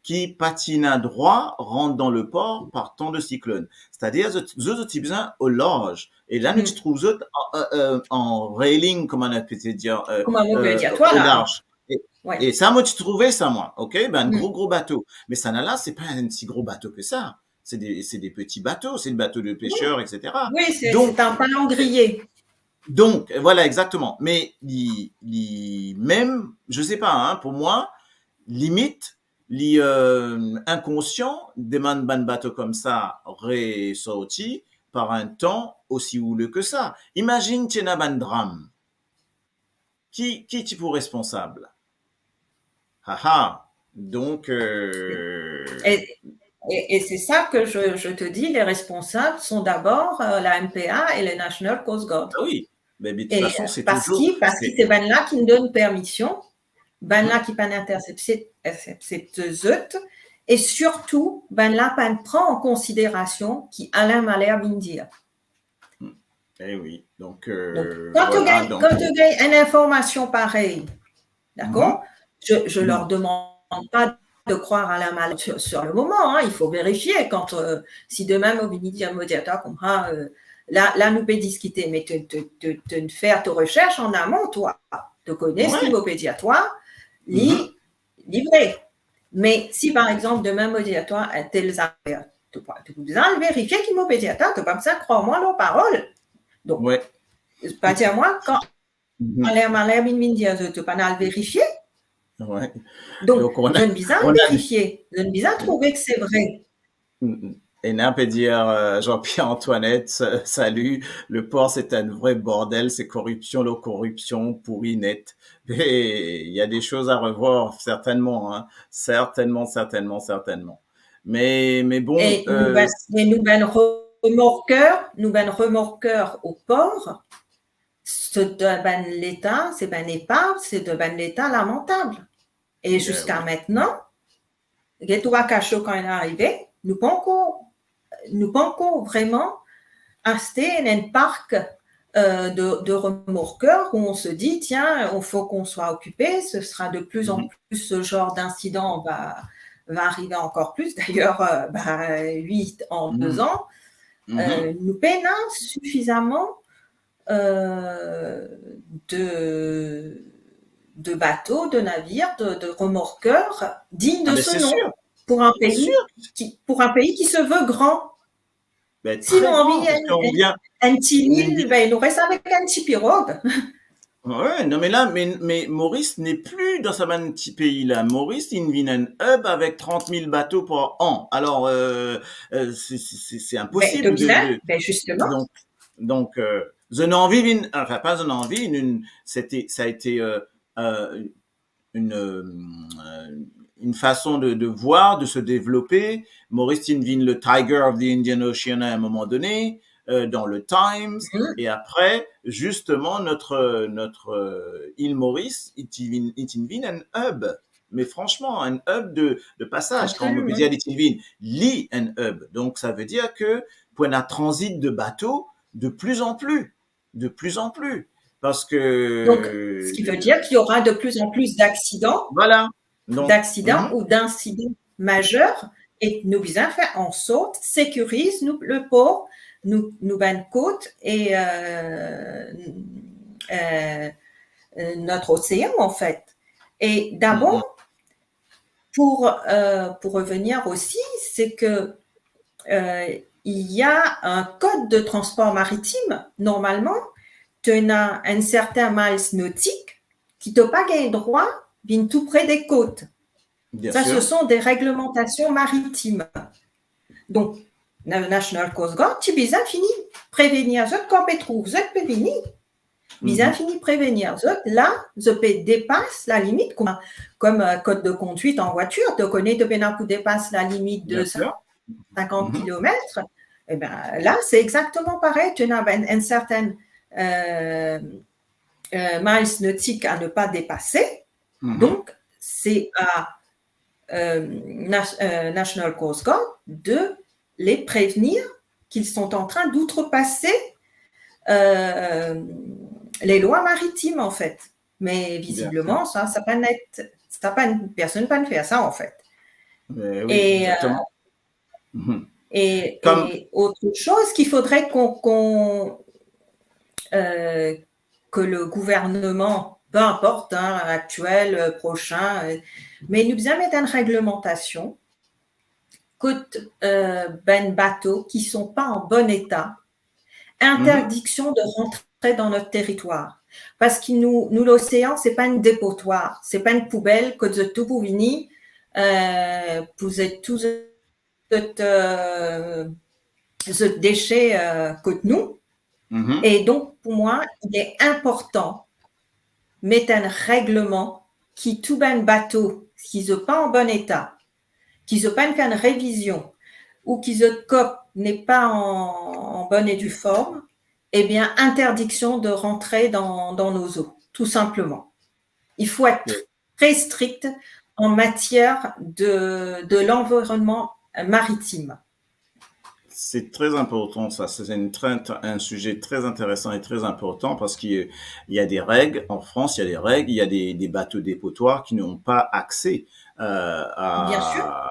ki pa ti ena drwa rant dan le port par tan de siklonn. C'est-à-dire, zot, zot, zot ti bizin au large. E la, nou ti trouv zot an, euh, euh, an railing, kouma nou pe dir, euh, au large. E, e sa, mo ti trouve sa, mwa, ok? Bann gro, gro bato. Me sa la, c'est pas un si gros bateau que ça. C'est des, c'est des petits bateaux, c'est des bateaux de pêcheurs, et cetera. Oui, c'est, c'est un palangrier. Donc, voilà, exactement. Mais li, li mem, je sais pas, hein, pour moi, limite, li, euh, inconscient de bann, bann bato koumsa resorti par un temps aussi houleux que ça. Imagine, ti ena bann dram. Ki, ki ti pou responsab? Haha. Donc, euh, e, Et, et c'est ça que je, je te dis, les responsables sont d'abord, euh, la M P A et le National Coast Guard. Ah oui, mais, mais de toute Et façon, c'est parce toujours... qui, parce que c'est ben là qui nous donne permission, ben là qui pas intercepter, intercepter zot, et surtout, ben là pas prendre en considération qui Alain Malherbe vient dire. Eh oui, donc, euh, Donc, quand, voilà, tu gagnes, donc, quand tu gagnes une information pareille, d'accord, Mhm. je ne leur Mhm. demande pas de croire Alain Malherbe sur, sur le moment, hein, il faut vérifier quand, euh, si demain, on vient dire, on me dit, attends, comme ça, euh, là, là, nous pouvons discuter, mais tu, tu, tu, tu fais ta recherche en amont, toi. Tu connais ce Ouais. qu'il me dit à toi, li, Mhm. li vrai. Mais si, par exemple, demain, on me dit à toi, un tel affaire, tu peux, tu peux bien vérifier qu'il me dit à toi, tu peux pas me croire moi, leur parole. Donc, Ouais. pas dire moi, quand Mhm. Alain Malherbe vient dire, tu peux pas le vérifier. Ouais. Donc, Donc, on a, je ne bizarre on a vérifier, je ne bizarre trouver que c'est vrai. Mm, mm. Ena pe dir, euh, Jean-Pierre Antoinette, euh, salut, le port c'est un vrai bordel, c'est corruption, la corruption pourri net. Et il y a des choses à revoir, certainement, hein. Certainement, certainement, certainement. Mais, mais bon, Et nous, euh, ben, et nous, ben, remorqueurs, nous, ben, remorqueurs au port, c'est de ben l'état, c'est ben épave, c'est de ben l'état lamentable. Et Ben jusqu'à oui. maintenant, les trois cachot quand il est arrivé, nous pas encore, nous pas encore vraiment acheté un parc, euh, de, de remorqueurs où on se dit, tiens, il faut qu'on soit occupé, ce sera de plus en Mhm. plus ce genre d'incident va, va arriver encore plus. D'ailleurs, euh, bah, huit en deux Mhm. ans, Mhm. euh, nous peinons suffisamment, euh, de, de bateaux, de navires, de, de remorqueurs dignes Ah, de mais ce c'est nom sûr, pour un c'est pays sûr. qui, pour un pays qui se veut grand. Ben, Si nous très avons grand, parce un, qu'on un, vient, un petit on île, vient ben, il nous reste avec un petit pirogue. Ouais, non, mais là, mais, mais Maurice n'est plus dans sa bann ti pays là. Maurice, il vient un hub avec trente mille bateaux par an. Alors, euh, euh, c'est, c'est, c'est, c'est Ben, impossible de de, bien, de- ben, justement. donc, donc, euh, zot ena anvi vinn, enfin, pas zot ena anvi, une, une, c'était, ça a été, euh, euh, une, euh, une façon de, de voir, de se développer. Maurice ti vinn le Tiger of the Indian Ocean à un moment donné, euh, dans le Times. Mhm. Et après, justement, notre, notre, euh, île Maurice, il ti vinn, il ti vinn un hub. Mais franchement, un hub de, de passage. Kan mo pe Absolument. dir li ti vinn, li un hub. Donc, ça veut dire que pour un transit de bateaux, de plus en plus, de plus en plus. Parce que... Donc, ce qui veut dire qu'il y aura de plus en plus d'accidents, Voilà. Donc, d'accidents mhm. ou d'incidents majeurs, et nous bizin faire en sorte sécuriser nous, le port, nous, nous bann côtes et, euh, euh, euh, notre océan, en fait. Et d'abord, Mhm. pour, euh, pour revenir aussi, c'est que, euh, il y a un code de transport maritime. Normalement, tu as un certain miles nautique qui t'as pas gagné droit vinn tou près des côtes. Bien Ça, sûr. Ce sont des réglementations maritimes. Donc, na-, National Coast Guard, ti bizin fini prévenir zot kan pe trouv zot pe vini. Bizin Mhm. fini prévenir zot, là, zot pe dépasse la limite, comme, comme, euh, code de conduite en voiture, tu connais, tu pena pou dépasse la limite de Bien sûr. cinquante Mhm. kilomètres. Eh ben, là, c'est exactement pareil. Tu as un, un certain, euh, euh, miles nautique à ne pas dépasser. Mhm. Donc, c'est à, euh, Nas-, euh, National Coast Guard de les prévenir qu'ils sont en train d'outrepasser, euh, les lois maritimes, en fait. Mais Bien sûr. visiblement, ça, ça pas net, ça pas, personne pas fait ça, en fait. Mais oui, Et, exactement. Mhm. Et, Comme et autre chose qu'il faudrait qu'on, qu'on, euh, que le gouvernement, peu importe, hein, actuel, euh, prochain, euh, mais nous bizin met une réglementation kot, euh, bann bateaux qui sont pas en bon état, interdiction de rentrer dans notre territoire. Parce que nous, nous, l'océan, c'est pas un dépotoir, c'est pas une poubelle kot zot tou pou vini, euh, pou zot tou zot, euh, zot déchet, euh, kot nou. Mhm. Et donc, pour moi, il est important mettre un règlement qui tout bann bateau, ki zot pa an bon état, ki zot pa finn fer une révision, ou ki zot kop n'est pas en, en bonne et due forme, eh bien, interdiction de rentrer dans, dans nos eaux, tout simplement. Il faut être très strict en matière de, de l'environnement maritime. C'est très important, ça. C'est une très, un sujet très intéressant et très important parce qu'il y a des règles. En France, il y a des règles, il y a des, des bateaux dépotoirs qui n'ont pas accès euh, à... Bien sûr. À,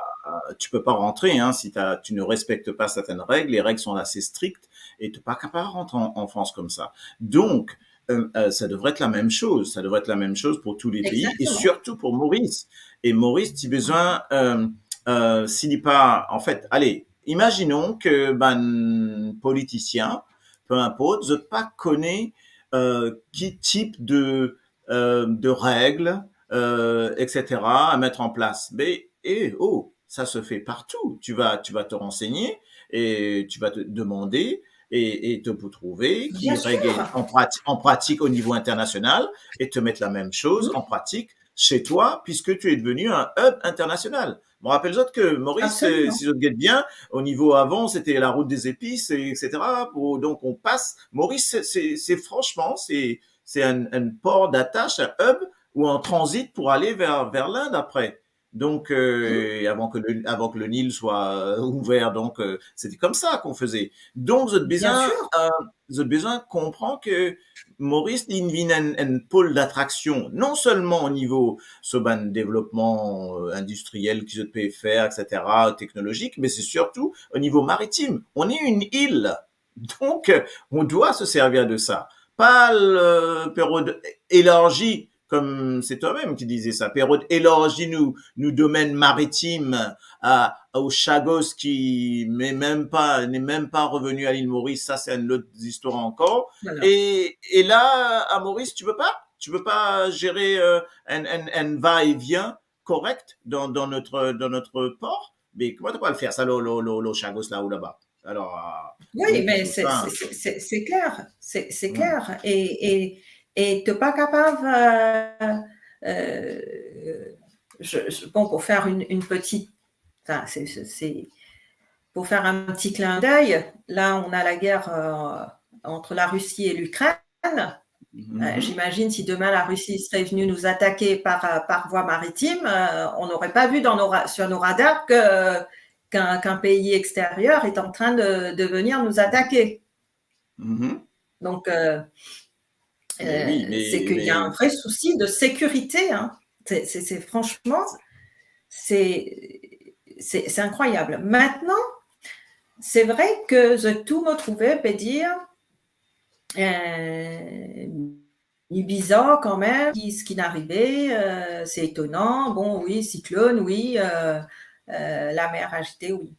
tu peux pas rentrer, hein, si t'as, tu ne respectes pas certaines règles. Les règles sont assez strictes et tu peux pas capable rentrer en, en France comme ça. Donc, euh, euh, ça devrait être la même chose. Ça devrait être la même chose pour tous les pays et Exactement. Surtout pour Maurice. Et Maurice, tu as besoin, euh, euh, s'il n'est pas, en fait, allez, imaginons que bann politisien, peu importe, zot pa kone euh, ki tip de, euh, de règles, euh, et cetera à mettre en place. Mais, eh, oh, ça se fait partout. Tu vas, tu vas te renseigner et tu vas te demander et, et te pour trouver qui Bien sûr. Règles en, prati- en pratique au niveau international et te mettre la même chose Oui. En pratique chez toi, puisque tu es devenu un hub international. Bon, rappel zot que Maurice, Absolument. Si zot get bien, au niveau avant, c'était la route des épices, et, et cetera. Pour, donc, on passe, Maurice, c'est, c'est, c'est franchement, c'est, c'est un, un port d'attache, un hub ou un transit pour aller vers, vers l'Inde après. Donc, euh, Mhm. avant que le, avant que le Nil soit euh, ouvert, donc euh, c'était comme ça qu'on faisait. Donc, zot Bien bizin, sûr. Euh, zot bizin konpran que Maurice, li vinn un, un pôle d'attraction, non seulement au niveau so bann développement euh, industriel ki zot pe fer, et cetera, technologique, mais c'est surtout au niveau maritime. On est une île, donc euh, on doit se servir de ça. Pas le période élargie, comme c'est toi-même qui disais ça, période élargie nou, nou domaine maritime à, aux Chagos qui n'est même pas, n'est même pas revenu à l'île Maurice. Ça, c'est une autre histoire encore. Voilà. Et, et là, à Maurice, tu peux pas, tu peux pas gérer euh, un, un, un va-et-vient correct dans, dans, notre, dans notre port. Mais comment tu peux le faire ça, lo, lo, lo, lo Chagos là ou là-bas? Alors, euh, Oui, on- mais on- c'est enfin, c'est- c'est- c'est clair, c'est c'est Ouais. clair. Et, et, et t'es pas capable, euh, euh, je, je- bon, pour faire une, une petite, enfin, c'est- c'est c'est- pour faire un petit clin d'œil, là, on a la guerre euh, entre la Russie et l'Ukraine. mhm. Euh, j'imagine si demain la Russie serait venue nous attaquer par, euh, par voie maritime, euh, on n'aurait pas vu dans nos ra- sur nos radars que, qu'un, qu'un pays extérieur est en train de, de venir nous attaquer. Mhm. Donc, euh, Mais oui, euh, mais- c'est qu'il y a mais- un vrai souci de sécurité, hein. C'est, c'est- c'est- franchement, c'est, c'est c'est incroyable. Maintenant, c'est vrai que je tout me trouvais peut dire, euh, bizarre quand même, ce qui est arrivé, euh, c'est étonnant. Bon, oui, cyclone, oui, euh, euh, la mer agitée, oui.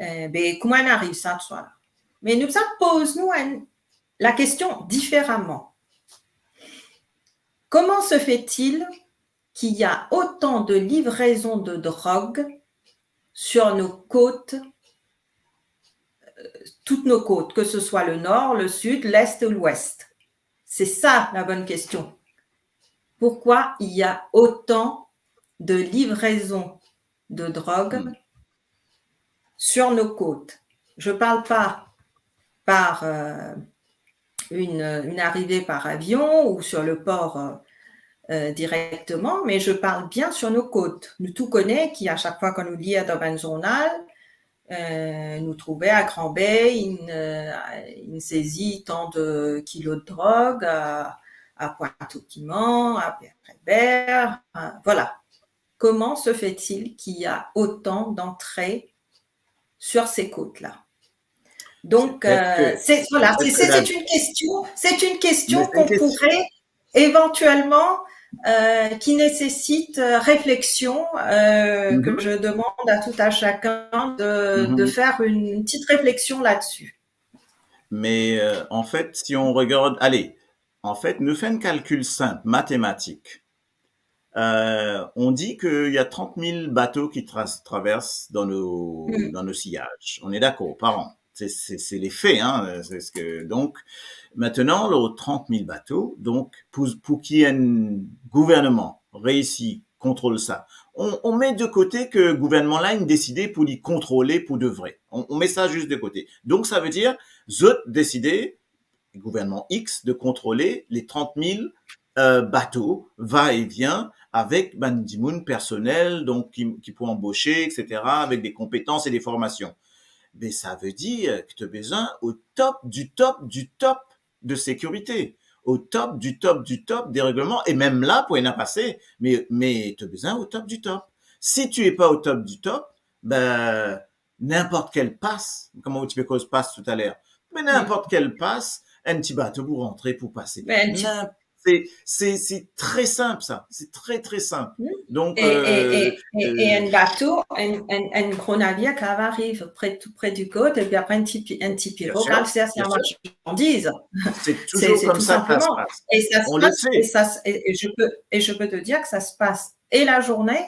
Euh, ben, comment on arrive ça, tout ça là? Mais nous, ça pose nous un- la question différemment. Comment se fait-il qu'il y a autant de livraisons de drogue sur nos côtes, euh, toutes nos côtes, que ce soit le nord, le sud, l'est ou l'ouest? C'est ça la bonne question. Pourquoi il y a autant de livraisons de drogue Hmm. sur nos côtes? Je parle pas par euh, une, une arrivée par avion ou sur le port euh, euh, directement, mais je parle bien sur nos côtes. Nou tou kone ki a chak fwa kan nou lir dan bann zournal, euh, nou trouve a Grand Bay, inn, euh, inn sezi tan de kilo de drog a, a Pointe-au-Piment, a Pierre-Bénard, euh, voilà. Comment se fait-il qu'il y a autant d'entrées sur ces côtes-là? Donc, Peut-être euh, que- c'est voilà, c'est peut-être c'est- que la- c'est une question, c'est une question Mais c'est une qu'on question. Pourrait éventuellement, euh, qui nécessite euh, réflexion, euh, Mhm. Que je demande à tout à chacun de, de Mhm. faire une petite réflexion là-dessus. Mais euh, en fait, si on regarde, allez, en fait, nou fer enn kalkil sinp, matematik. Euh, on dit qu'il y a trente mille bateaux qui tra- traversent dans nos, Mm. Dans nos sillages. On est d'accord, par an. C'est, c'est, c'est les faits, hein. C'est ce que, donc, maintenant, les trente mille bateaux, donc, pour, pour qu'un gouvernement réussisse kontrol sa. On, on met de kote ke gouvernman la inn deside pou li kontrole pou de vre. On, on met sa zis de kote. Donk, sa ve dir, zot deside, gouvernman X, de kontrole le trant mil, euh, bato va-et-vient avek bann dimoun personel, donk ki, ki pou anbose, et cetera, avek de konpetans e de formasion. Be, sa ve dir ke to bizin au top du top du top de sekirite, au top du top du top de regleman, e mem la pou ena pase, me, me to bizin au top du top. Si tu es pas au top du top, ben, ninport kel pas, kouma ti pe koz pas toutaler, me ninport kel pas, enn ti bato pou rantre, pou pase. Ben, enn ti Nin-, se, se, se tre sinp sa, se tre, tre sinp. Donk, E, e, euh, e, e, e euh, enn bato, enn, enn, enn gro navir ki va ariv pre, tou pre di kot, epi apre enn ti pi-, enn ti piro Bien sûr, al servi bien sûr. marsandiz. C'est Se, toujours se comme tou ça que ça se sinpleman. passe. E sa se On le pas, sait. e sa se, e, e je peux, e je peux te dire que ça se passe et la journée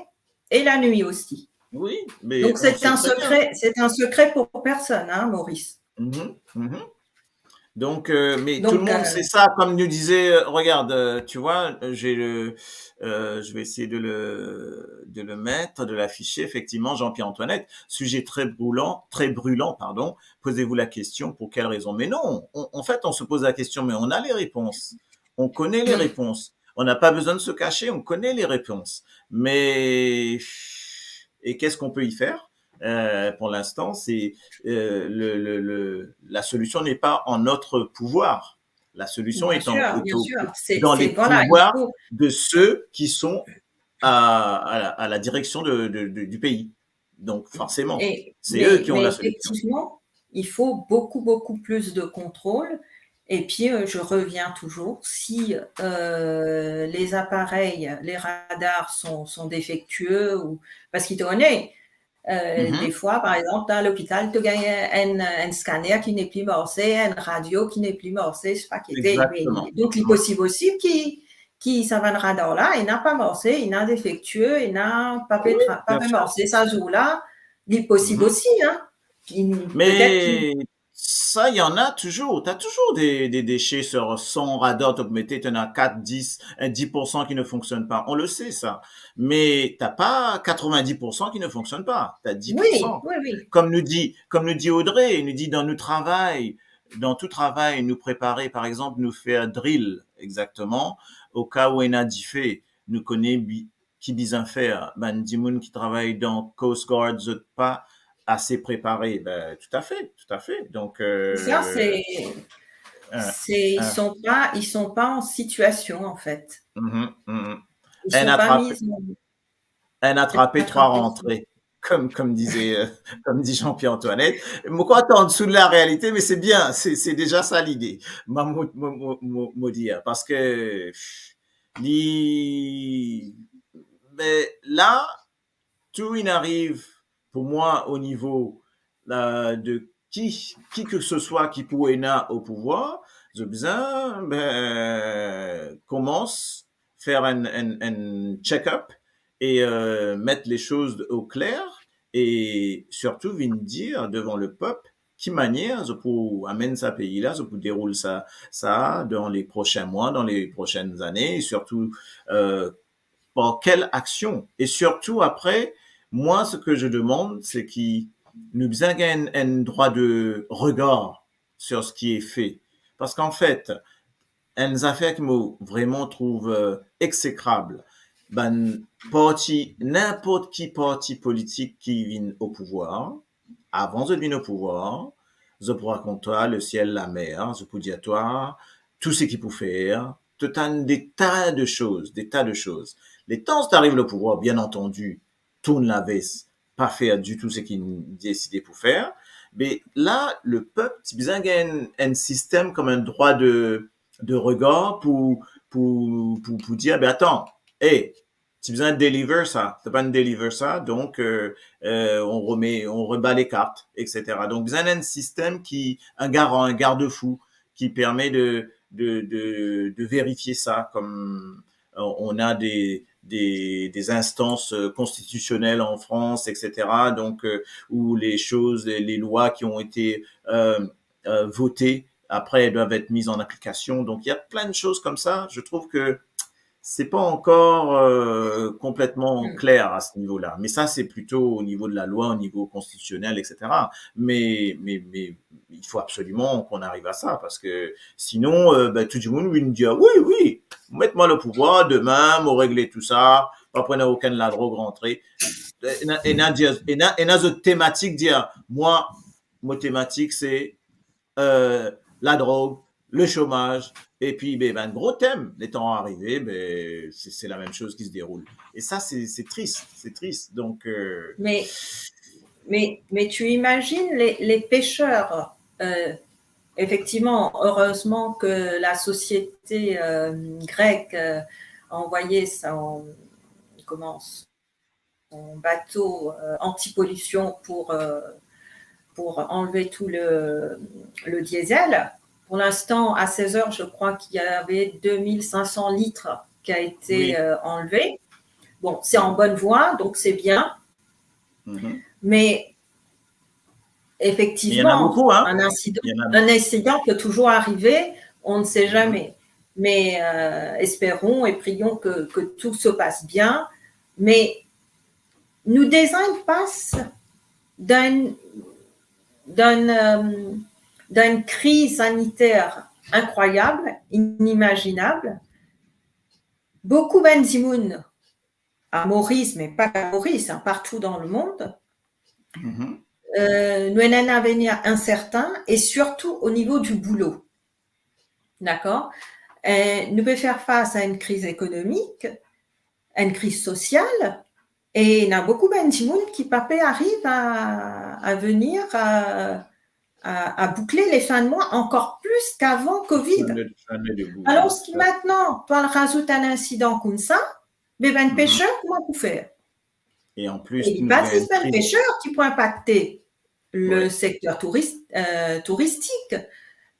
et la nuit aussi. Oui, mais Donc, on c'est sait un très bien. secret, c'est un secret pour personne, hein, Maurice. Mhm, mhm. Donc, euh, mais Donc, tout le monde euh, sait ça, comme nous disait, euh, regarde, euh, tu vois, euh, j'ai le, euh, je vais essayer de le, de le mettre, de l'afficher, effectivement, Jean-Pierre Antoinette, sujet très brûlant, très brûlant, pardon, posez-vous la question, pour quelle raison ? Mais non, on, en fait, on se pose la question, mais on a les réponses. On connaît les Mm. réponses. On n'a pas besoin de se cacher, on connaît les réponses. Mais, et qu'est-ce qu'on peut y faire ? Euh, pour l'instant, c'est, euh, le, le, le, la solution n'est pas en notre pouvoir. La solution Bien est en, sûr, est bien au, sûr. C'est, dans c'est, les voilà, il pouvoirs faut de ceux qui sont à, à la, à la direction de, de, de, du pays. Donc, forcément, Et, c'est mais, eux qui ont mais la solution. Effectivement, il faut beaucoup, beaucoup plus de contrôle. Et puis, euh, je reviens toujours, si, euh, les appareils, les radars sont, sont défectueux, ou, parce qu'il te connaît, euh, Mhm. des fois, par exemple, dan lopital, to gagn enn, enn scanner ki nepli marse, enn radio ki nepli marse, se pa ki ete. Exactement. Donk, li Mhm. posib osi ki, ki sa bann radar la, li pa marse, li defektie, li pa pe Oui, tra-, pa bien pe sûr. marse sa zour la, li posib Mhm. osi, hein. Ki, petet ki Mais ça, il y en a toujours. T'as toujours des, des déchets sur cent radars, tu peux mettre, t'en as quatre, dix, un dix pour cent qui ne fonctionnent pas. On le sait, ça. Mais t'as pas quatre-vingt-dix pour cent qui ne fonctionnent pas. T'as dix pour cent. Oui, oui, oui. Comme nous dit, comme nous dit Audrey, il nous dit dans nos travail, dans tout travail, nous préparer, par exemple, nous faire drill, exactement, au cas où il y a un dife, nous connaît bi-, ki bizin fer, bann dimoun ki travay dan Coast Guard, zot pa ase prepare. Ben, tout à fait, tout à fait. Donc, euh, Sa, se, hein, se, ils hein. sont pas, ils sont pas en situation, en fait. Mhm, mhm. Ils Enn sont pas atrape, mis en enn atrape, trwa rantre, comme, comme disait, euh, comme dit Jean-Pierre Antoinette. Mo krwar atann sou la réalité, mais c'est bien, c'est, c'est déjà ça l'idée. Mo, mo, mo, mo, mo dir, parce que, pff, li, ben, la, tou inn ariv pou mwa o nivo, euh, de ki, ki ke se swa ki pou ena o pouvwar, zot bizin, ben, koumans fer enn, enn, enn check-up e, euh, met le soz o kler e sirtou vinn dir devan le pep ki manier zot pou amenn sa pei la, zot pou deroul sa, sa dan le prosin mwa, dan le prosin zane, e sirtou, euh, par kel aksion. E sirtou apre, mwa, ce que je demande, se ki nou bizin gagn enn drwa de regar sur ce qui est fait. Parce qu'en fait, enn zafer ki mo vreman trouv, euh, exécrable, bann parti, ninport ki parti politik ki vinn o pouvwar, avan zot vinn o pouvwar, zot pou rakont twa le siel, lamer, zot pou dir twa tou seki pou fer, tout enn de ta de soz, de ta de soz. Letan zot ariv o pouvwar, bien antandi, tourn laves, pa fer ditou seki inn deside pou fer, be la, le pep ti bizin gagn enn sistem kom enn drwa de, de regar pou, pou, pou, pou dir, be atan, hey, ti bizin deliver sa, to pa deliver sa, donk, euh, euh, on remet, on rebat les cartes, et cetera. Donk, bizin enn sistem ki, enn garan, enn garde-fou, qui permet de, de, de, de vérifier ça, comme, euh, on a des, des, des instances, euh, constitutionnelles en France, et cetera. Donc, euh, où les choses, les, les lois qui ont été, euh, euh, votées, après, elles doivent être mises en application. Donc, il y a plein de choses comme ça. Je trouve que c'est pas encore, euh, complètement clair à ce niveau-là. Mais ça, c'est plutôt au niveau de la loi, au niveau constitutionnel, et cetera. Mais, mais, mais il faut absolument qu'on arrive à ça, parce que sinon, euh, ben, tout le monde va dire, oui, oui, mettez-moi le pouvoir, demain, on règle tout ça, pa pou ena okenn ladrog rantre. Ena, ena, ena, ena zot tematik dir, moi, mon tematik, c'est euh, la drogue, le chômage, et puis, ben, ben, gros thème, le temps arrivé, ben, c'est, c'est la même chose qui se déroule. Et ça, c'est, c'est triste, c'est triste. Donc, euh, Mais, mais, mais tu imagines les, les pêcheurs, euh, effectivement, heureusement que la société euh, grecque euh, a envoyé son, comment, son bateau euh, anti-pollution pour, euh, pour enlever tout le, le diesel. Pour l'instant, à seize heures, je crois qu'il y avait deux mille cinq cents litres qui a été Oui. euh, enlevé. Bon, c'est en bonne voie, donc c'est bien. mhm. Mais Il y en a effectivement, beaucoup, hein. un incident, Il y en a un incident peut toujours arriver, on ne sait Mhm. jamais. Mais euh, espérons et prions que, que tout se passe bien. Mais nous désigne passe d'une d'une euh, d'une crise sanitaire incroyable, inimaginable. Beaucoup de dimoun à Maurice, mais pas qu'à Maurice, hein, partout dans le monde, Mhm. euh, nous avons un avenir incertain et surtout au niveau du boulot. D'accord? Euh, nous pouvons faire face à une crise économique, une crise sociale, et il y a beaucoup de dimoun qui pa pe arrive à, à venir à, à, à boucler les fins de mois encore plus qu'avant Covid. Fin de- fin de bout, Alors, ouais. si maintenant, tu rajoutes un incident comme ça, ben, ben, Mhm. pêcheur, comment pour faire? Et en plus, Et nous pas avons une juste un crise. Pêcheur qui pourrait impacter le Ouais. secteur touriste, euh, touristique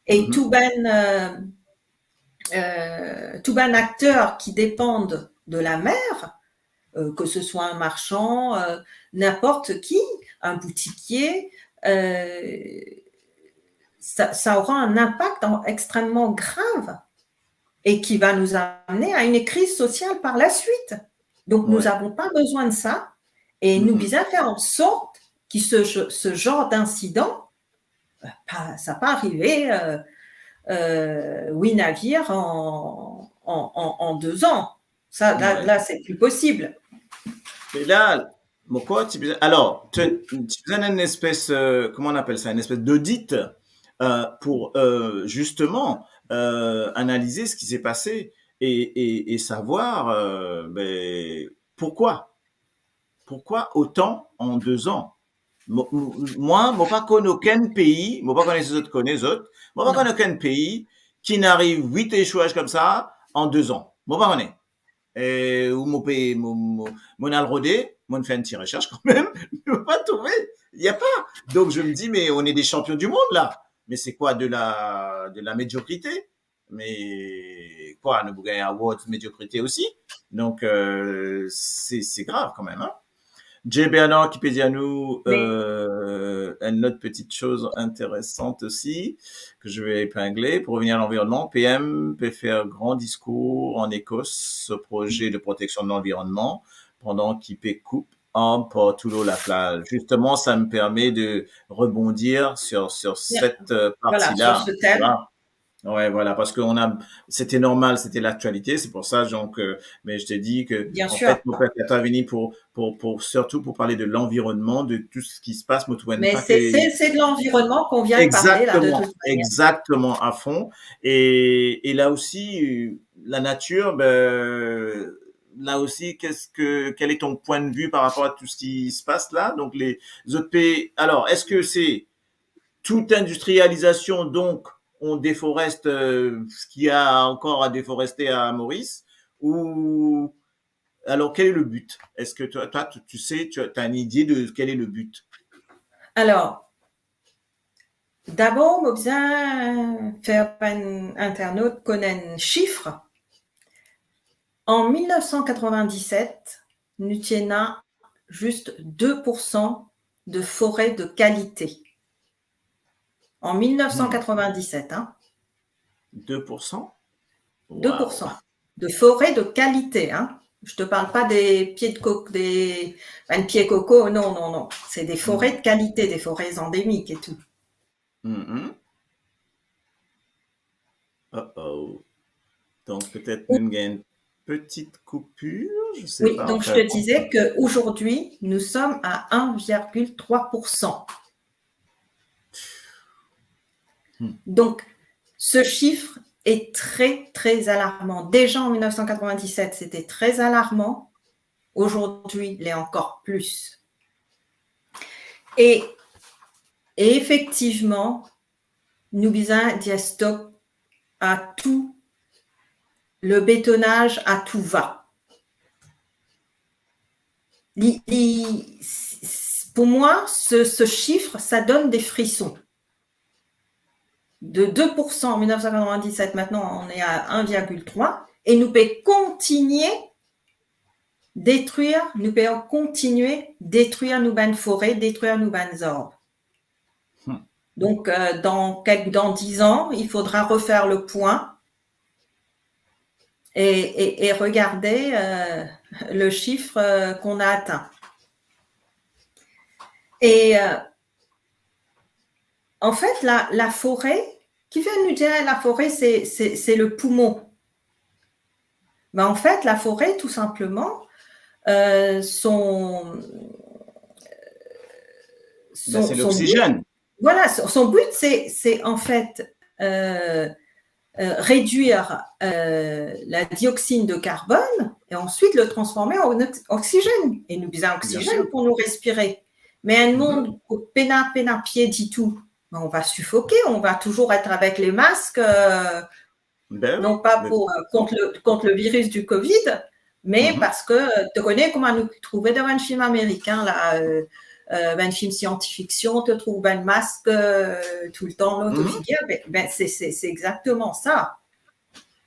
et Mhm. tout ben, euh, euh, tout ben acteur qui dépendent de la mer, euh, que ce soit un marchand, euh, n'importe qui, un boutiquier, euh, ça, ça aura un impact en- extrêmement grave et qui va nous amener à une crise sociale par la suite. Donc, nous Ouais. n'avons pas besoin de ça et nous Mhm. devons faire en sorte que ce, ce genre d'incident, euh, pas- ça pas arriver, euh, euh, huit navires en, en, en, en deux ans. Ça, là, Ouais. Là, c'est plus possible. Mais là, mon corps, tu peux- alors, tu, tu as une espèce, euh, comment on appelle ça, une espèce d'audit euh, pour euh, justement euh, analyser ce qui s'est passé et, et, et savoir euh, ben, pourquoi. Pourquoi autant en deux ans? Mo- mo- Mwa, mo pa konn okenn pei, mo pa konn si zot konn zot, mo pa Non. Konn okenn pei ki'nn ariv huit echouaz koumsa an de zan. Mo pa konn. E, ou mo pe, mo, mo, mo'nn al rode, mo'nn fer enn ti resers kanmem, mo pa trouve. Il y a pas. Donc je me dis, mais on est des champions du monde là. Mais c'est quoi de la, de la médiocrité? Mais quoi, nou pou gagn award médiocrité aussi. Donc, euh, c'est, c'est grave quand même, hein. Jay Bernard qui peut dire à nous euh, une autre petite chose intéressante aussi, que je vais épingler. Pour revenir à l'environnement, P M peut faire grand discours en Écosse au projet de protection de l'environnement pendant qu'il peut couper arbre partout lor la plage. Justement, ça me permet de rebondir sur, sur cette euh, Voilà, partie-là. Sur ce thème. Tu vois. Ouais, voilà, parce que on a, c'était normal, c'était l'actualité, c'est pour ça, donc, euh, mais je te dis que, Bien en sûr. Fait, mon père est venu pour, pour, pour, surtout pour parler de l'environnement, de tout ce qui se passe, mais tu vois, Mais pas c'est que- c'est- c'est de l'environnement qu'on vient de parler là, de Exactement, toute manière. Exactement, à fond. Et, et là aussi, euh, la nature, ben, là aussi, qu'est-ce que, quel est ton point de vue par rapport à tout ce qui se passe là? Donc, les autres pays, alors, est-ce que c'est toute industrialisation, donc on déforeste euh, ce qu'il y a encore à déforester à Maurice, ou alors quel est le but? Est-ce que toi, toi tu, tu sais, tu as une idée de quel est le but? Alors, d'abord, mo bizin fer bann internautes connaître un chiffre. En mille neuf cent quatre-vingt-dix-sept, nou ti ena juste deux pour cent de forêt de qualité. En mille neuf cent quatre-vingt-dix-sept, hein. Deux pour cent? Deux pour cent. Waouh. de forêts de qualité, hein. Je te parle pas des pieds de coco, des, ben, pieds coco, non, non, non. C'est des forêts de qualité, des forêts endémiques et tout. Mhm. Uh-oh. Donc, peut-être nous gagnons une petite coupure, je sais Oui, pas. Donc je Enfin, te disais qu'aujourd'hui, nous sommes à un virgule trois pour cent. Hmm. Donc, ce chiffre est très, très alarmant. Déjà en mille neuf cent quatre-vingt-dix-sept, c'était très alarmant. Aujourd'hui, il est encore plus. Et, et effectivement, nou bizin dir stop à tout le bétonnage à tout va. Li, li, s- s- pour moi, ce, ce chiffre, ça donne des frissons. De deux pour cent en mille neuf cent quatre-vingt-dix-sept, maintenant on est à un virgule trois, et nou pe continuer détruire, nou pe continuer détruire nou bann forêt, détruire nou bann zarb. Hmm. Donc, euh, dans quelques, dans dix ans, il faudra refaire le point et, et, et regarder, euh, le chiffre, euh, qu'on a atteint. Et, euh, en fait, la, la forêt, ki fer nou dir la forêt, c'est, c'est, c'est le poumon. Mais en fait, la forêt, tout simplement, euh, son, Ben, c'est l'oxygène. Voilà, son, son but, c'est, c'est en fait, euh, euh, réduire, euh, la dioxyde de carbone et ensuite le transformer en ox- oxygène. Et nou bizin oxygène sûr. Pour nous respirer. Mais un monde où pena, pena pie ditou, ben, on va suffoquer, on va toujours être avec les masques, euh, Ben oui, non pas mais pour, euh, contre le, contre le virus du covid, mais Mhm. parce que, euh, tu connais comment nous trouver dans un film américain, là, euh, euh, un film science-fiction, tu trouves un masque, euh, tout le temps dans notre Mhm. figure. Ben, ben, c'est, c'est, c'est exactement ça.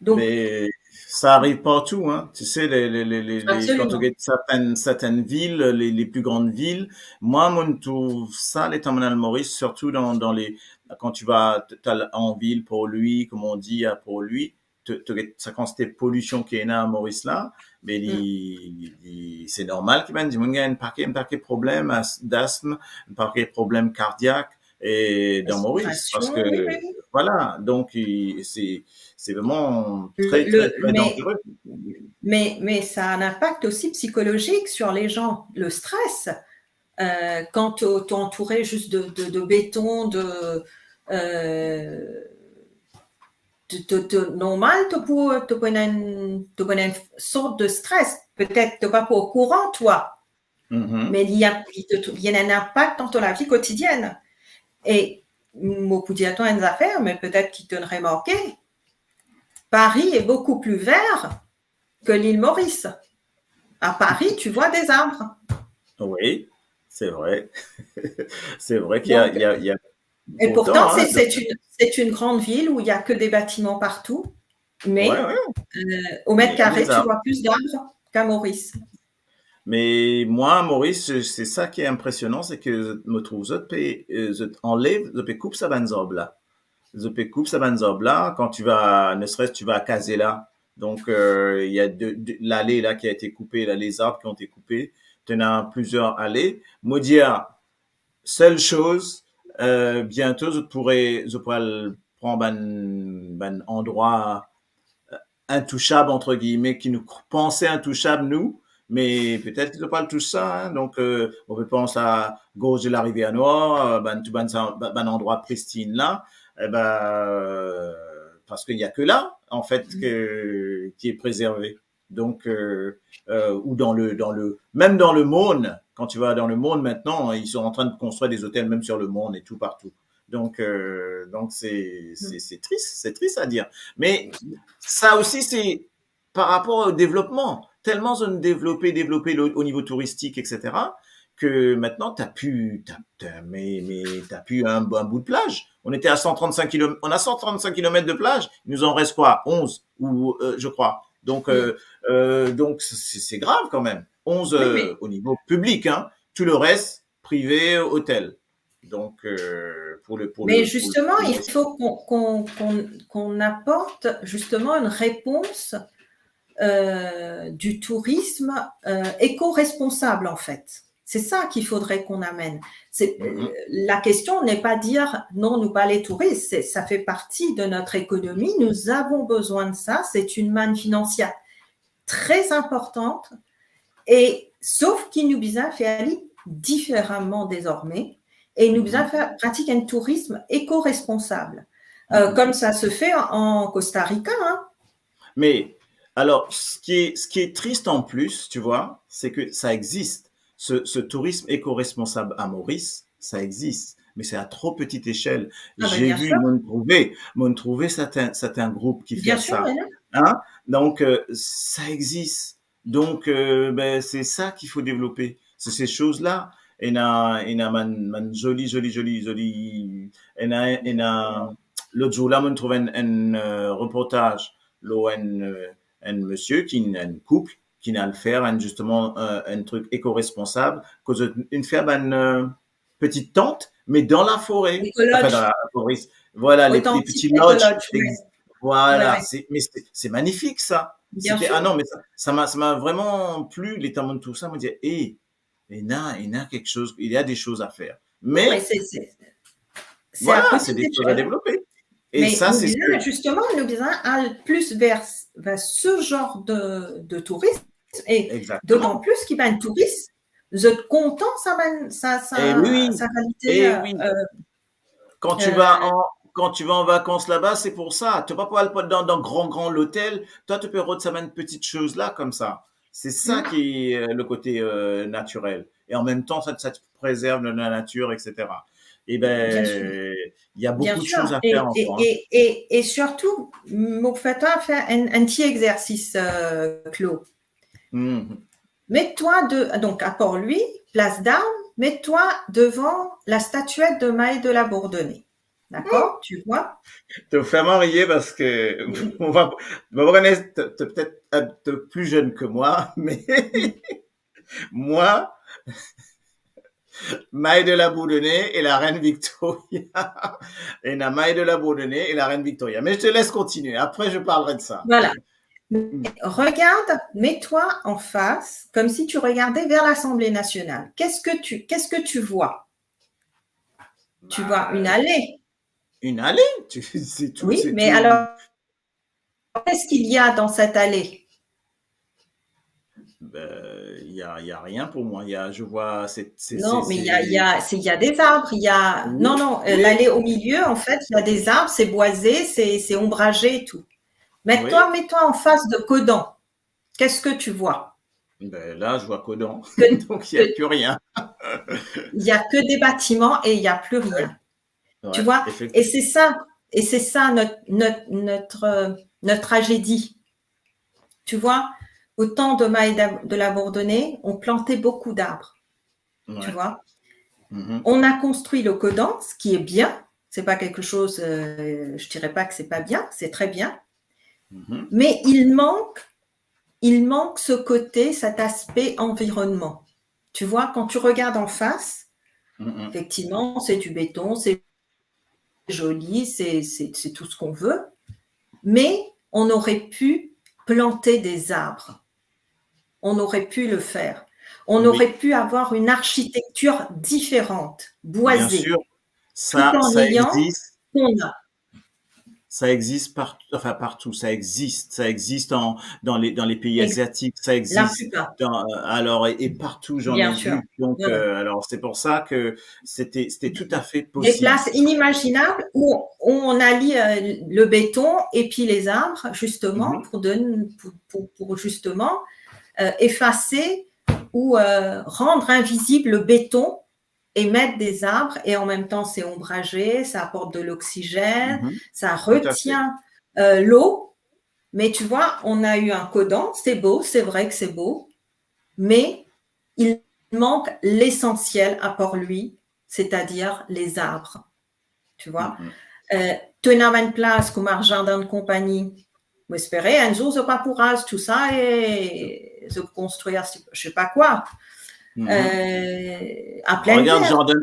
Donc, Mais ça arrive partout, hein. Tu sais, les, les, les, les, les- quand Absolument. Tu regardes certaines, certaines villes, les, les plus grandes villes, moi, moi, je trouve ça, les terminales Maurice, surtout dans, dans les, quand tu vas t- t'as l- en ville, Port-Louis, comme on dit à Port-Louis, tu, tu regardes sa quantité de pollution qu'il y a à Maurice là, mais li, li, c'est normal qu'il y ait une paquet, un paquet de problèmes as- d'asthme, un paquet de problèmes cardiaques, et dans Maurice, parce que, Respiration, oui, oui. Voilà, donc il- c'est c'est vraiment Le- très, le- très, très mais- dangereux. Mais, mais ça a un impact aussi psychologique sur les gens, le stress. Euh, quand tu es entouré juste de, de, de béton, de, euh, de, de, de normal, tu peux, tu peux avoir une, tu peux avoir une sorte de stress. Peut-être tu n'es pas au courant, toi, Mhm. mais il y a, il te- il y a un impact dans ton la vie quotidienne. Et mo pou dir twa enn zafer, mais peut-être ki to remarke, Paris est beaucoup plus vert que l'île Maurice. À Paris, tu vois des arbres. Oui, c'est vrai. C'est vrai qu'il y a, Donc, il y a, il y a Et pourtant, pourtant, hein, c'est de- c'est une, c'est une grande ville où il n'y a que des bâtiments partout. Mais Ouais, ouais. euh, au mètre Mais il y a carré, des tu arbres. Vois plus d'arbres qu'à Maurice. Mais moi, à Maurice, je- c'est ça qui est impressionnant, c'est que mo trouv zot pe, euh, zot anlev, zot pe koup sa bann zarb la. Zot pe koup sa bann zarb la. Quand tu vas, ne serait-ce tu vas à Casella, donc euh, il y a de, de- l'allée là qui a été coupée, là, les arbres qui ont été coupés. Tu as plusieurs allées. Mo dir, seule chose, euh, bientôt, zot pou, zot pou al pran bann, bann andrwa, euh, intouchab, entre guillemets, ki nou panse intouchab, nou, mais peut-être ki zot pa touch sa, hein. Donc, euh, on peut penser à Gorge de la Rivière Noire, euh, bann, tout bann, sa, bann andrwa pristine la, eh ben, euh, parce qu'il y a que là, en fait, Mm. Que, qui est préservé. Donc, euh, euh, ou dans le, dans le, même dans le Morne, quand tu vas dans le Morne maintenant, ils sont en train de construire des hôtels, même sur le Morne et tout partout. Donc, euh, donc c'est, c'est, c'est triste, c'est triste à dire. Mais ça aussi, c'est par rapport au développement. Tellement on a développé, développé le- au niveau touristique, et cetera, que maintenant, t'as plus, t'as, t'as- mais, mais t'as plus un, un bout de plage. On était à cent trente-cinq kilomètres, on a cent trente-cinq kilomètres de plage. Il nous en reste quoi ? Onze, ou, euh, je crois. Donc, euh, euh, donc c'est, c'est grave quand même. Onze, Oui, euh, mais- au niveau public, hein. Tout le reste, privé, hôtel. Donc, euh, pour le, pour Mais le, pour le- justement, pour le- il faut qu'on qu'on- qu'on- qu'on apporte justement une réponse euh, du tourisme, euh, éco-responsable, en fait. C'est ça qu'il faudrait qu'on amène. C'est, euh, la question n'est pas dire, non, nou pa le tourisme, c'est, ça fait partie de notre économie, nous avons besoin de ça, c'est une manne financière très importante, et, sauf ki nou bizin fer li différemment désormais, et nou bizin fer, pratik un tourisme éco-responsable, euh, comme ça se fait en, en Costa Rica, hein. Mais, alors, ce qui est, ce qui est triste en plus, tu vois, c'est que ça existe. Ce, ce tourisme éco-responsable à Maurice, ça existe, mais c'est à trop petite échelle. Ah, ben, J'ai bien vu, sûr. Mo'nn trouve, Mo'nn trouve certains, certains groupes qui Bien font sûr, ça. oui, non. Hein? Donc, euh, ça existe. Donc, euh, ben, c'est ça qu'il faut développer. C'est ces choses-là. Ena, ena bann, bann zoli, zoli, zoli, zoli. Ena, ena, lot zour la, mo'nn trouv enn, enn, euh, reportaz lor enn, euh, enn misie ki, enn koup ki'nn al fer enn, justement, euh, un truc éco-responsable, koz inn fer bann, euh, petite tente, mais dans la forêt. Écolodge. Enfin, dans la forêt. Voilà, les, les Authentique petits lodges. Écolodge, ouais. Voilà, Ouais, ouais. C'est, mais c'est, c'est magnifique, ça. Bien C'était, sûr. Ah non, mais ça, ça m'a, ça m'a vraiment plu, letan mo'nn trouv sa, mo'nn dir, hé, ena, ena quelque chose, il y a des choses à faire. Mais, Mais c'est, c'est, c'est voilà, à c'est petite des choses à échelle. Développer. Et Mais ça, nou c'est ce bizin, que... justement, nou bizin al plus vers, vers ce genre de, de tourisme, et Exactement. D'autant plus ki bann touris, zot kontan sa bann, sa, sa, Eh oui, oui. Sa kalite, Eh euh, oui. euh, Quand tu euh, vas en, quand tu vas en vacances là-bas, c'est pour ça. Tu vas pas aller dans, dans grand, grand l'hôtel. Toi, tu peux rod sa bann petite chose là, comme ça. C'est ça Mm. qui est, euh, le côté, euh, naturel. Et en même temps, ça, ça te préserve de la nature, et cetera. Eh ben, Bien sûr. il y a Bien beaucoup de sûr. Choses à Et, faire et, encore, hein. Et, et, et surtout, mo fer twa fer un, un petit exercice, euh, Claude. Mhm. Mets-toi de, donc, à Port-Louis, place d'Armes, mets-toi devant la statuette de Maï de la Bourdonnais. D'accord ? Tu vois ? Tu me fais marrer parce que on va, on va reconnaître, t'es, t'es peut-être un peu plus jeune que moi, mais moi, Maï de la Bourdonnais et la reine Victoria. Ena Maï de la Bourdonnais et la reine Victoria. Mais je te laisse continuer. Après, je parlerai de ça. Voilà. Regarde, mets-toi en face, comme si tu regardais vers l'Assemblée nationale. Qu'est-ce que tu, qu'est-ce que tu vois ? Tu vois une allée. Une allée, tu, c'est tout. Oui, mais alors, qu'est-ce qu'il y a dans cette allée ? Ben, il y a, il y a rien pour moi. Il y a, je vois, c'est, c'est, Non, c'est, mais il y a, c'est il y a, c'est, il y a des arbres, il y a, Oui, non, non, euh, oui. L'allée au milieu, en fait, il y a des arbres, c'est boisé, c'est, c'est ombragé et tout. Mets-toi, Oui. Mets-toi en face de Caudan. Qu'est-ce que tu vois ? Ben, là, je vois Caudan. Que, Donc, il n'y a que, plus rien. Il y a que des bâtiments et il y a plus rien. Ouais. Tu Ouais, vois ? effectivement. Et c'est ça, et c'est ça notre, notre, notre, euh, notre tragédie. Tu vois, au temps de Maï de la Bourdonnais, on plantait beaucoup d'arbres. Tu Ouais. Vois ? Mhm. On a construit le Caudan, ce qui est bien. C'est pas quelque chose, euh, je dirais pas que c'est pas bien, c'est très bien. Mhm. Mais il manque, il manque ce côté, cet aspect environnement. Tu vois, quand tu regardes en face, Mhm. Effectivement, c'est du béton, c'est joli, c'est, c'est, c'est tout ce qu'on veut, mais on aurait pu planter des arbres. On aurait pu le faire. On Oui. Aurait pu avoir une architecture différente, Bien boisée, sûr, tout ça, en ça ayant existe. ce qu'on a. Ça existe partout, enfin partout, ça existe, ça existe en, dans les, dans les pays Ex-, asiatiques, ça la existe plupart. Dans, euh, alors, et, et partout j'en ai Bien vu. Sûr. Donc, Ouais, ouais. Euh, alors c'est pour ça que c'était, c'était tout à fait Des possible. Places inimaginables où on allie, euh, le béton et puis les arbres, justement, Mhm. Pour donner, pour, pour, pour justement, euh, effacer ou, euh, rendre invisible le béton et mettre des arbres, et en même temps, c'est ombragé, ça apporte de l'oxygène, mhm, ça retient, euh, l'eau. Mais tu vois, on a eu un Caudan, c'est beau, c'est vrai que c'est beau, mais il manque l'essentiel à Port-Louis, c'est-à-dire les arbres. Tu vois ? Mhm. Euh, to ena bann plas kouma Jardin de Compagnie. Mo espere enn zour zot pa pou raz tou sa e zot pou konstrir, je sais pas quoi. Mhm. Euh, à pleine terre. Regarde, Jordan,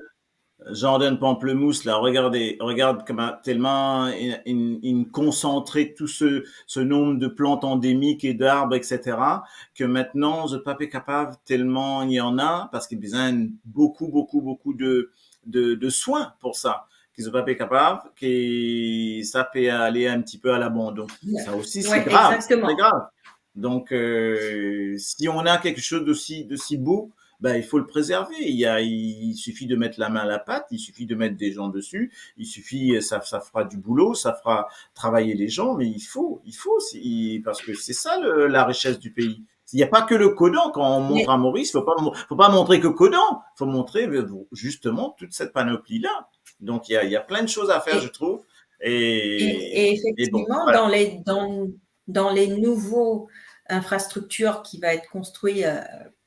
jardin de pamplemousse, là, regardez, regarde comment tellement il, il, il concentrait tout ce, ce nombre de plantes endémiques et d'arbres, et cetera, que maintenant, zot pa pe kapav tellement il y en a, parce qu'il y a besoin beaucoup, beaucoup, beaucoup de, de, de soins pour ça, que zot pa pe kapav, que ça peut aller un petit peu à l'abandon. Ça aussi, c'est grave, c'est très grave. Donc, euh, si on a quelque chose d'aussi, d'aussi beau, ben, il faut le préserver. Il y a, il suffit de mettre la main à la pâte, il suffit de mettre des gens dessus, il suffit, ça, ça fera du boulot, ça fera travailler les gens, mais il faut, il faut, c'est, parce que c'est ça le, la richesse du pays. Il n'y a pas que le Codan. Quand on montre à Maurice, faut pas, faut pas montrer que Codan. Faut montrer, euh, justement toute cette panoplie-là. Donc, il y a, il y a plein de choses à faire, je trouve. Et, et, et effectivement, et bon, voilà. Dans les, dans dans les nouveaux infrastructures qui va être construit, euh,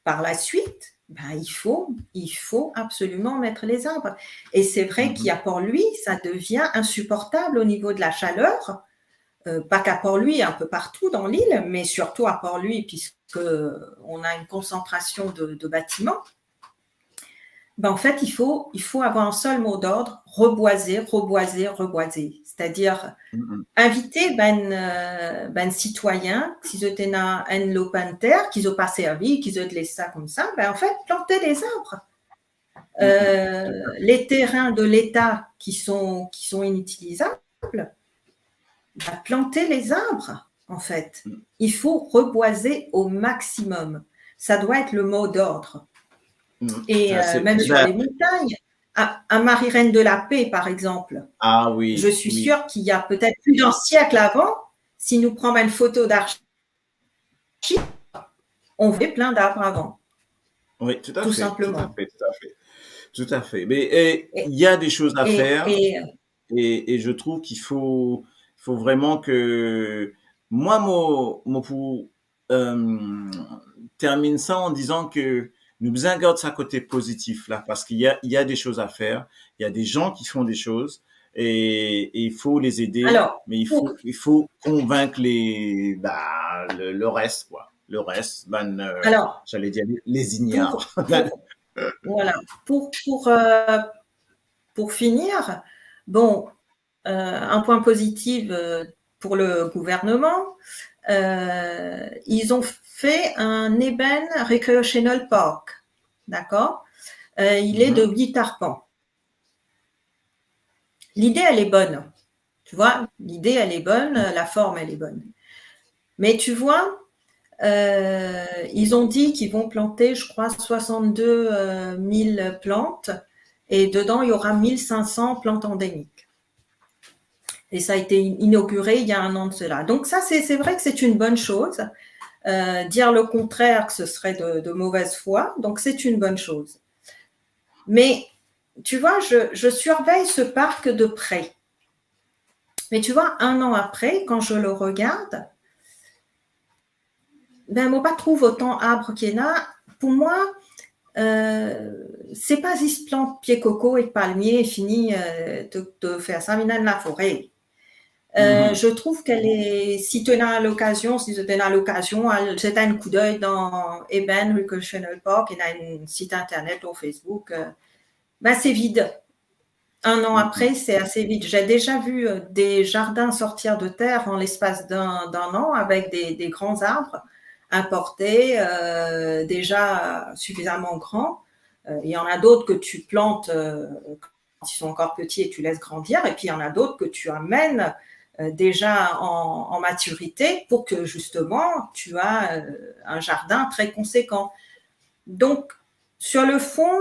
par la suite, ben, il faut, il faut absolument mettre les arbres. Et c'est vrai qu'à Port-Louis, ça devient insupportable au niveau de la chaleur, euh, pas qu'à Port-Louis, un peu partout dans l'île, mais surtout à Port-Louis, puisque on a une concentration de, de bâtiments. Ben, en fait, il faut, il faut avoir un seul mot d'ordre, reboiser, reboiser, reboiser. C'est-à-dire inviter ben, euh, ben sitwayin, si zot ena enn lopin de terre, ki zot pa servi, ki zot les sa koumsa, ben, en fait, planter des arbres. Euh, les terrains de l'État qui sont, qui sont inutilisables, ben, planter les arbres, en fait. Il faut reboiser au maximum. Ça doit être le mot d'ordre. Et, euh, même sur les montagnes, à, à Marie-Reine de la Paix, par exemple, ah oui, je suis sûre qu'il y a peut-être plus d'un siècle avant, si nous prenons une photo d'archives, on voyait plein d'arbres avant. Oui, tout à fait, tout simplement. Tout à fait, tout à fait. Tout à fait. Mais, et, il y a des choses à faire. Et, et, et je trouve qu'il faut, faut vraiment que, moi, mo, mo pou, euh, termine ça en disant que nou bizin gard sa kote pozitif la, parce qu'il y a, il y a des choses à faire, il y a des gens qui font des choses, et, et il faut les aider, mais il faut, il faut convaincre les, bah, le, le reste, quoi. Le reste, ben, euh, j'allais dire les, les ignares. Pour, pour, voilà. Pour, pour, euh, pour finir, bon, euh, un point positif, euh, pour le gouvernement, euh, ils ont fait un Eben Recreational Park, d'accord ? Euh, il est de huit arpents. L'idée, elle est bonne. Tu vois, l'idée, elle est bonne, la forme, elle est bonne. Mais tu vois, euh, ils ont dit qu'ils vont planter, je crois, soixante-deux mille plantes et dedans, il y aura mille cinq cents plantes endémiques. Et ça a été in-, inauguré il y a un an de cela. Donc ça, c'est, c'est vrai que c'est une bonne chose. Euh, dire le contraire, que ce serait de, de mauvaise foi. Donc c'est une bonne chose. Mais, tu vois, je, je surveille ce parc de près. Mais tu vois, un an après, quand je le regarde, ben, mo pa trouv otan arb ki ena. Pou mwa, euh, se pa zis plant pie koko ek palmie e fini, euh, to, to fer sa, vinn enn lafore. Euh, je trouve qu'elle est, si to ena lokazion, si zot ena lokazion, al zet enn koudey dan Eben Recreational Park, ena enn sit internet ou Facebook, euh, ben, c'est vide. Un an après, c'est assez vide. J'ai déjà vu, euh, des jardins sortir de terre en l'espace d'un, d'un an avec des, des grands arbres importés, euh, déjà suffisamment grands. Euh, il y en a d'autres que tu plantes, euh, quand ils sont encore petits et tu laisses grandir. Et puis, il y en a d'autres que tu amènes, euh, déjà en, en maturité pour que, justement, tu as, euh, un jardin très conséquent. Donc, sur le fond,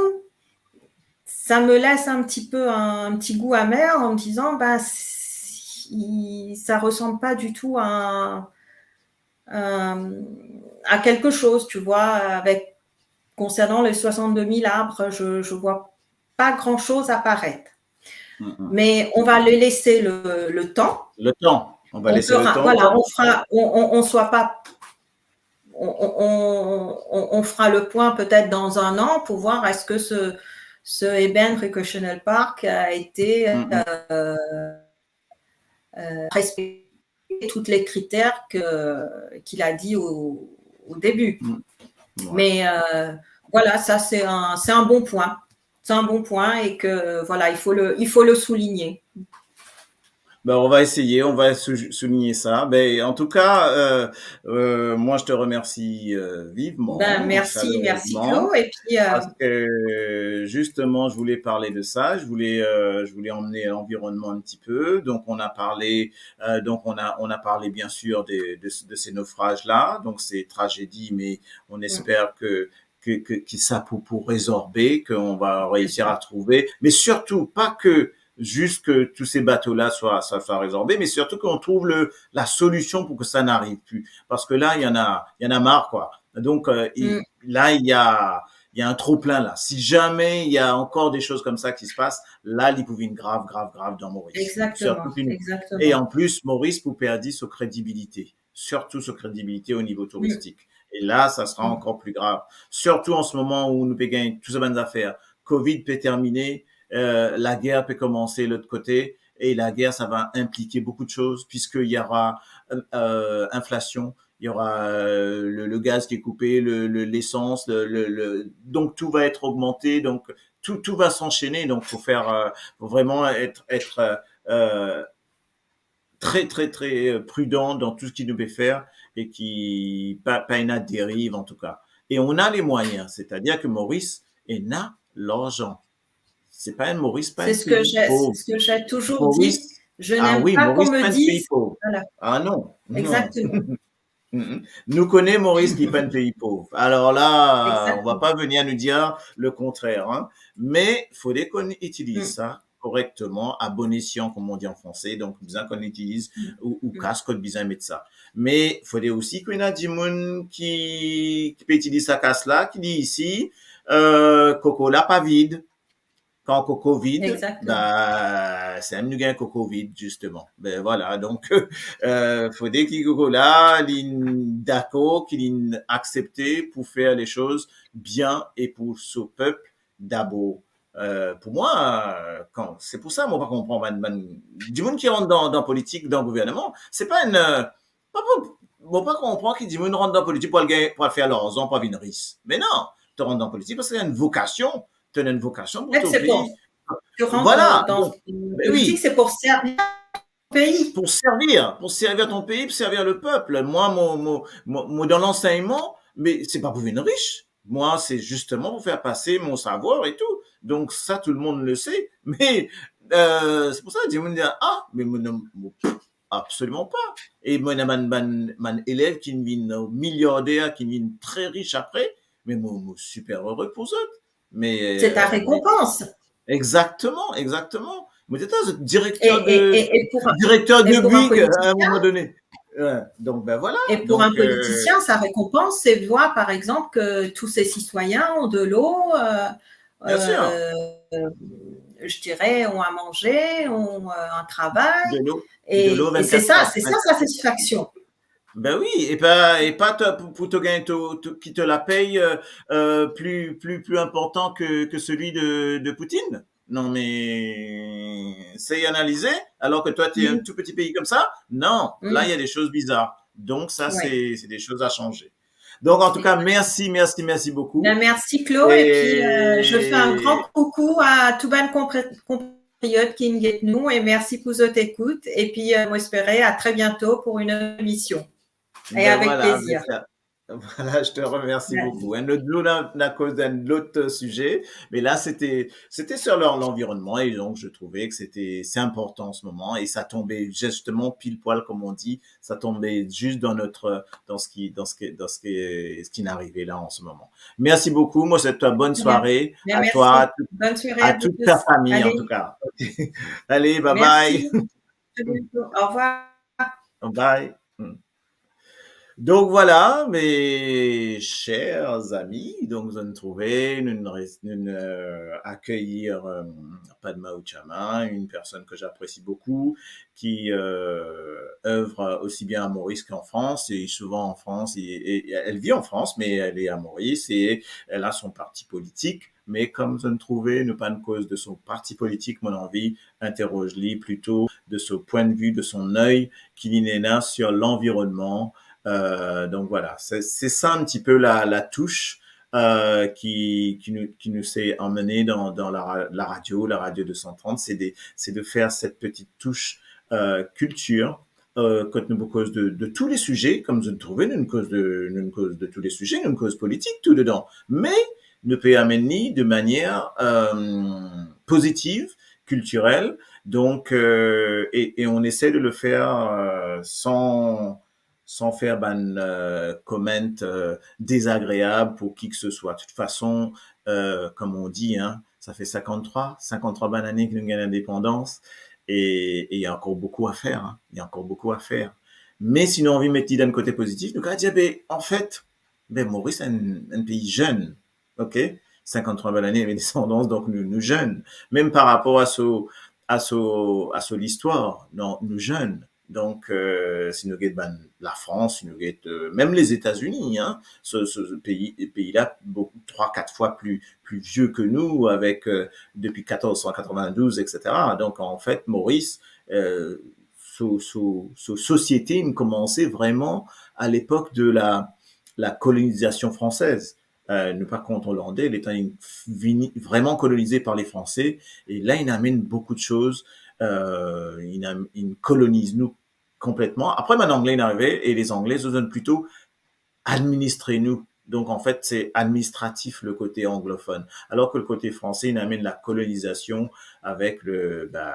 ça me laisse un petit peu un, un petit goût amer en me disant, ben, si, ça ressemble pas du tout à un, euh, à quelque chose, tu vois, avec, concernant les soixante-deux mille arbres, je, je vois pas grand-chose apparaître. Mm, mm. Mais on va les laisser le, le temps. Le temps. On va laisser le temps. Voilà, on fera, on, on, on soit pas, on, on, on, on fera le point peut-être dans un an pour voir est-ce que ce, ce Eben Recreational Park a été, mm, mm, euh, euh, respecté tous les critères que, qu'il a dit au, au début. Mm. Ouais. Mais, euh, voilà, ça c'est un, c'est un bon point. c'est un bon point et que, voilà, il faut le, il faut le souligner. Ben, on va essayer, on va sou- souligner ça. Ben, en tout cas, euh, euh, moi, je te remercie euh, vivement, Ben, merci, merci chaleureusement, Claude. Et puis, euh, parce que justement, je voulais parler de ça, je voulais, euh, je voulais emmener l'environnement un petit peu. Donc, on a parlé, euh, donc on a, on a parlé bien sûr de, de, de ces naufrages-là, donc ces tragédies, mais on espère que que, que, que ça pour, pour résorber, qu'on va réussir à trouver, mais surtout pas que juste que tous ces bateaux-là soient, soient, soient résorbés, mais surtout qu'on trouve le, la solution pour que ça n'arrive plus. Parce que là, il y en a, il y en a marre, quoi. Donc, euh, il- Mm. là, il y a, il y a un trop-plein là. Si jamais il y a encore des choses comme ça qui se passent, là, li pou vinn grav, grav, grav dans Maurice. Exactement, Surtout qu'une- exactement. Et en plus, Maurice pou perdi sa crédibilité. Surtout sa crédibilité au niveau touristique. Et là, ça sera Mm. encore plus grave. Surtout en ce moment où nou pe gagn tou sa bann zafer. Covid pe termine, euh, la guerre pe komanse lot kote, et la guerre, ça va impliquer beaucoup de choses, puisqu'il y aura euh, inflation, il y aura euh, le, le gaz qui est coupé, le, le- l'essence, le, le- le- donc tout va être augmenté, donc tout, tout va s'enchaîner, donc faut faire, euh, faut vraiment être, être euh, euh, très, très, très euh, prudent dans tout ce qu'il nous fait faire et qui, pas, pas une dérive en tout cas. Et on a les moyens, c'est-à-dire que Maurice, il a l'argent. C'est pas un Maurice, pas C'est un ce que pays j'ai, pauvre. c'est ce que j'ai toujours dit. Maurice, Je ah n'aime oui, pas Maurice, qu'on me pas un pays dise. Pauvre. Voilà, Ah non, non. Exactement. Mhm. Nou kone Maurice ki pa enn pays pauvre. Alors là, on va Exactement. pas venir nous dire le contraire, hein. Mais fode qu'on utilise Mm. ça correctement, à bon escient, comme on dit en français. Donc, bizin qu'on utilise Mm. ou, ou Mm. kas kot bizin met sa. Mais fode aussi qu'il y a des gens qui, qui peut utiliser sa kas la, qui dit ici, euh, koko la pa vid. Kan koko vid, Exactement. Bah, c'est un gars koko vid, justement. Ben voilà, donc, euh, fode ki koko la, li dakor, ki li aksepte pour faire les choses bien et pour son peuple d'abord. Euh, pour moi, euh, quand, c'est pour ça, moi, pa konpran bann, bann, dimoun ki rant dan, dan politik, dan gouvernman, c'est pas une, euh, pa pou, mo pa konpran ki dimoun rant dan politik pour al gagn, pour al fer larzan, pour vinn ris. Mais non, to rant dan politik parce que t'as une vocation, t'as une vocation pour En fait, ton c'est pays. pour, tu rentres Voilà, dans donc, une ben politique, oui. C'est pour servir ton pays. Pour servir, pour servir ton pays, pour servir le peuple. Moi, mon, mon, mon, mon- dans l'enseignement, mais c'est pas pour vinn ris. Moi, c'est justement pour faire passer mon savoir et tout. Donc ça, tout le monde le sait. Mais euh, c'est pour ça, dimoun di, ah, mais mon, mon- absolument pas. Et moi, bann, bann, bann elev ki vinn milliarder, ki vinn très rich après, mais mo, mo super heureux pour eux. Mais C'est ta euh, récompense. Exactement, exactement. Mo ti, Et, directeur et, de, et, et pour, directeur et de pour un big à un politicien, moment donné. Ouais, donc ben voilà. et pour un Donc, euh, politicien, sa récompense, c'est de voir, par exemple, que tous ces citoyens ont de l'eau, euh, Bien sûr. euh, je dirais, ont à manger, ont euh, un travail. De l'eau, de Et, l'eau et c'est vingt-quatre ça, sur c'est ça vingt-quatre. Sa satisfaction. Ben oui, et pas, et pas te- pour, pour te gagner, te- te- qui te la paye euh, euh, plus, plus, plus important que, que celui de, de Poutine. Non, mais c'est analysé, alors que toi, tu es un Mm. tout petit pays comme ça. Non, là, Mm. il y a des choses bizarres. Donc, ça, Ouais. c'est c'est des choses à changer. Donc, en tout cas, Exact. Merci, merci, merci beaucoup. Ben, merci Claude, et puis euh, je fais un Et grand coucou à tout bann konpri- konpatriyot ki inn get nou, et merci pour zot écoute, et puis euh, mo espere à très bientôt pour une autre émission. Et ben avec voilà, plaisir. ben ça- voilà, je te remercie Ouais. beaucoup. Un autre jour, on a, on a causé d'un autre sujet, mais là, c'était c'était sur l'en- l'environnement, et donc je trouvais que c'était c'est important en ce moment, et ça tombait justement pile poil, comme on dit, ça tombait juste dans notre dans ce qui dans ce qui dans ce qui ce qui est arrivé là en ce moment. Merci beaucoup. Moi, je souhaite toi bonne Bien. Soirée Bien, à merci. Toi, à, tout- Bonne soirée à à vous toute tous. Ta famille en Allez, tout cas. Allez, bye bye. Merci. À bientôt. Au revoir. Bye. Hmm. Donc voilà, mes chers amis, donc nous nous trouvons, nous, nous, nous, euh, accueillir euh, Padma Uchama, une personne que j'apprécie beaucoup, qui euh, œuvre aussi bien à Maurice qu'en France, et souvent en France, et, et elle vit en France, mais elle est à Maurice, et elle a son parti politique. Mais comme nous nous trouvons, nou pa koz de son parti politique, mo anvi interroge li plito de son point de vue, de son œil ki li ena sur l'environnement. Euh, donc voilà, c'est c'est ça un petit peu la, la touche euh, qui, qui nous, qui nous s'est emmené dans, dans la, la radio, la radio deux cent trente, c'est de, c'est de faire cette petite touche, euh, culture, euh, quand nous cause de, de tous les sujets, comme vous trouvez, nous cause de, nous cause de tous les sujets, nous cause politique tout dedans, mais nous peut amener de manière, euh, positive, culturelle, donc, euh, et, et on essaie de le faire, euh, sans, sans faire bann, euh, comment, euh, désagréable pour qui que ce soit. De toute façon, euh, comme on dit, hein, ça fait cinquante-trois, cinquante-trois bann ane ki nou gagn lindepandans, et, et il y a encore beaucoup à faire, hein. Il y a encore beaucoup à faire. Mais si nou anvi met li dan kote pozitif, nou kapav dir, be, an fet, be, Moris enn, enn pei zenn, ok? Cinquante-trois bann ane lindepandans, donk nou, nou zenn. Mem par rapor a so, a so, a so listwar, non, nou zenn. Donk, euh, si nou get bann Lafrans, si nou get, euh, mem Lezeta-Zini, hein, so, so, so pei, pei la, bokou, trwa, kat fwa pli, pli vie ke nou, avek, euh, depi katorz san katrovin-douz, et cetera. Donk, an fet, Moris, euh, so, so, so sosiete inn koumanse vreman a lepok de la, la kolonizasion fransez. Euh, nou pa kont Olandais, letan inn vini vreman kolonize par les Français, e la, inn amenn bokou de soz, euh, inn am-, inn koloniz nou konpletman. Apre, bann Angle inn arive, e les Anglais, zot inn plito administre nou. Donk, an fet, se administratif, le kote anglofone. Alor ke le kote franse, inn amenn la kolonizasion avek le, ba,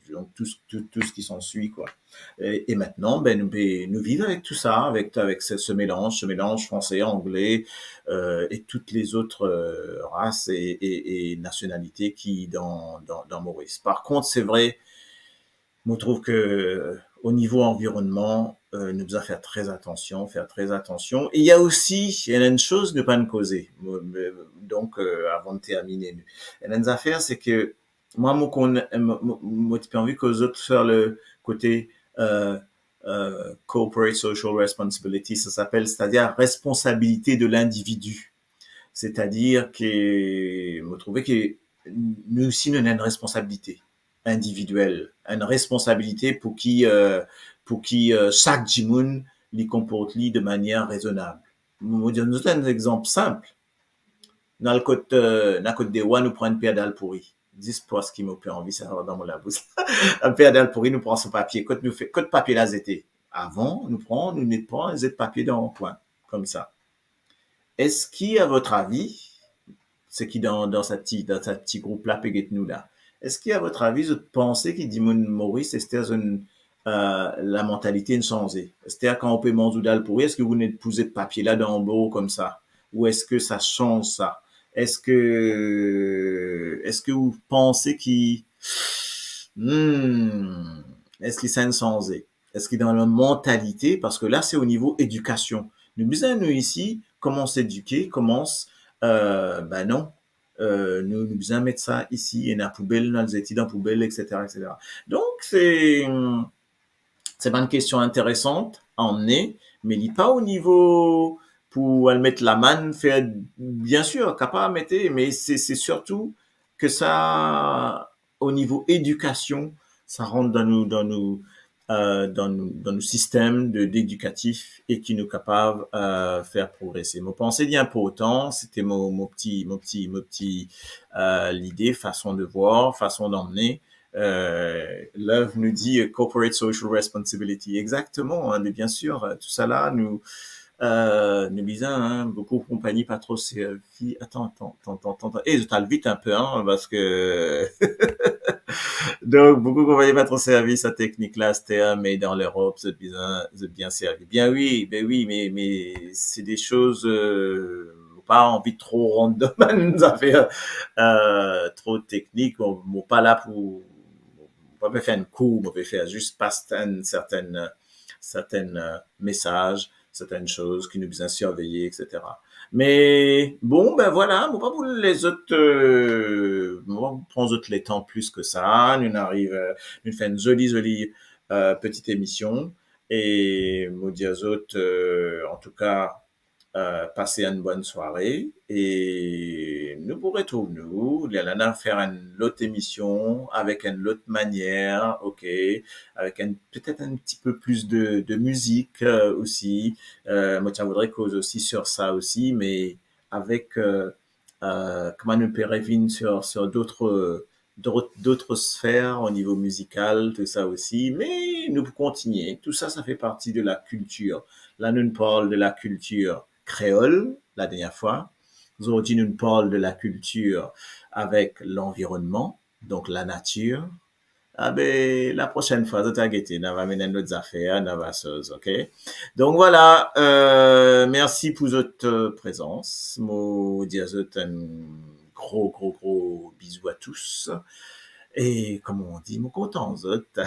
donk, tou, tou, tou seki s'ensuit, kwa. E, e aster, ben, nou pe, nou viv avek tou sa, avek, avek se, se melanz, se melanz franse, angle, euh, e tout lezot, euh, ras e, e, e nasionalite ki dan, dan, dan Moris. Par kont, se vre, mo trouv ke, euh, o nivo anvironnman, euh, nou bizin fer tre atansion, fer tre atansion. E ena osi, ena enn soz nou pa'nn koze. Mo, mo, donk, euh, avan de termine, ena enn zafer, se ke mwa, mo konn, mo, mo, mo ti pe anvi koz zot sir le kote, euh, euh, corporate social responsibility, sa apel, setadir responsabilite de lindividi. Setadir ke mo trouve ke nou osi, nou ena enn responsabilite individiel, enn responsabilite pou ki, euh, pou ki, euh, sak dimoun li konport li de manier rezonab. Mo, mo donn zot enn exanp sinp. Nou al kot, euh, nou al kot derwa, nou pran enn per dal pouri. Zis parski mo pe anvi sa dan mo labous. Enn per dal pouri, nou pran so papie. Kot nou fer, kot papie la zete? Avan, nou pran, nou net pran, zet papie dan enn kwin, koumsa. Eski, a vot avi, seki dan, dan sa ti, dan sa ti group la pe get nou la, eski, a vot avi, zot panse ki dimoun Moris, aster, zot, euh, lamantalite inn sanze? Aster, kan ou pe manz ou dal pouri, eski ou net pou zet papie la dan bor koumsa? Ou eski sa sanz sa? Eski, eski ou panse ki, hmm, eski sa inn sanze? Eski dan lamantalite? Parski la, se o nivo edikasion. Nou bizin, nou isi, koumans edike, koumans, euh, ben non, euh, nou, nou bizin met sa isi, ena poubel, nou al zet li dan poubel, et cetera, et cetera. Donk, se, se bann kestion interesan, amne, me li pa o nivo pou al met lamann, fer, biensir, kapav mete, me se, se sirtou ke sa, o nivo edikasion, sa rant dan nou, dan nou, euh, dan nou, dan nou sistem de, edikatif e ki nou kapav, euh, fer progrese. Mo panse li inportan, sete mo, mo ti, mo ti, mo ti, euh, lide, fason de vwar, fason d'amne. Euh, Love nou dir, euh, corporate social responsibility. Exactement, hein, mais bien sûr, euh, tou sa la, nou, euh, nou bizin, hein, boukou konpagni pa tro servi. Atann, atann, atann, atann, atann. Eh, zot al vit inpe, hein, parski, donk, boukou konpagni pa tro servi sa teknik la, aster, me dan Lerop, zot bizin, zot bien servi. Bien wi, ben wi, me, me se de soz, euh, mo pa anvi tro rant dan bann zafer, euh, tro teknik. Bon, mo pa la pou, mo pa pe fer enn kour, mo pe fer zis pas enn sertenn, sertenn, euh, mesaz, sertenn soz ki nou bizin sirveye, et cetera. Me, bon, ben vwala, mo pa pou les zot, euh, mo pa pou pran zot letan plis ki sa. Nou ariv, euh, nou fer enn zoli, zoli, euh, peti emision. E mo dir zot, euh, antouka, euh, pase enn bonn sware e nou pou retrouv nou, lerla nou fer enn lot emision avek enn lot manier, ok, avek enn, petet enn tipe plis de, de mizik, euh, osi. Euh, mo ti a voudre koz osi sir sa osi, me avek, euh, euh, kouma nou pe revinn sur, sur d'autres, d'autres, d'autres sphères au niveau musical, tout ça aussi. Mais nous continuons. Tout ça, ça fait partie de la culture. Là, nous parlons de la culture créole, la dernière fois. Aujourd'hui, nous parlons de la culture avec l'environnement, donc la nature. Ah ben, la prochaine fois, zot a gete, nou va amenn enn lot zafer, nou va soz, ok? Donc voilà, euh, merci pour votre, euh, présence. Mo dir zot enn gro, gro, gro bizou à tous. E kouma nou dir, mo kontan zot.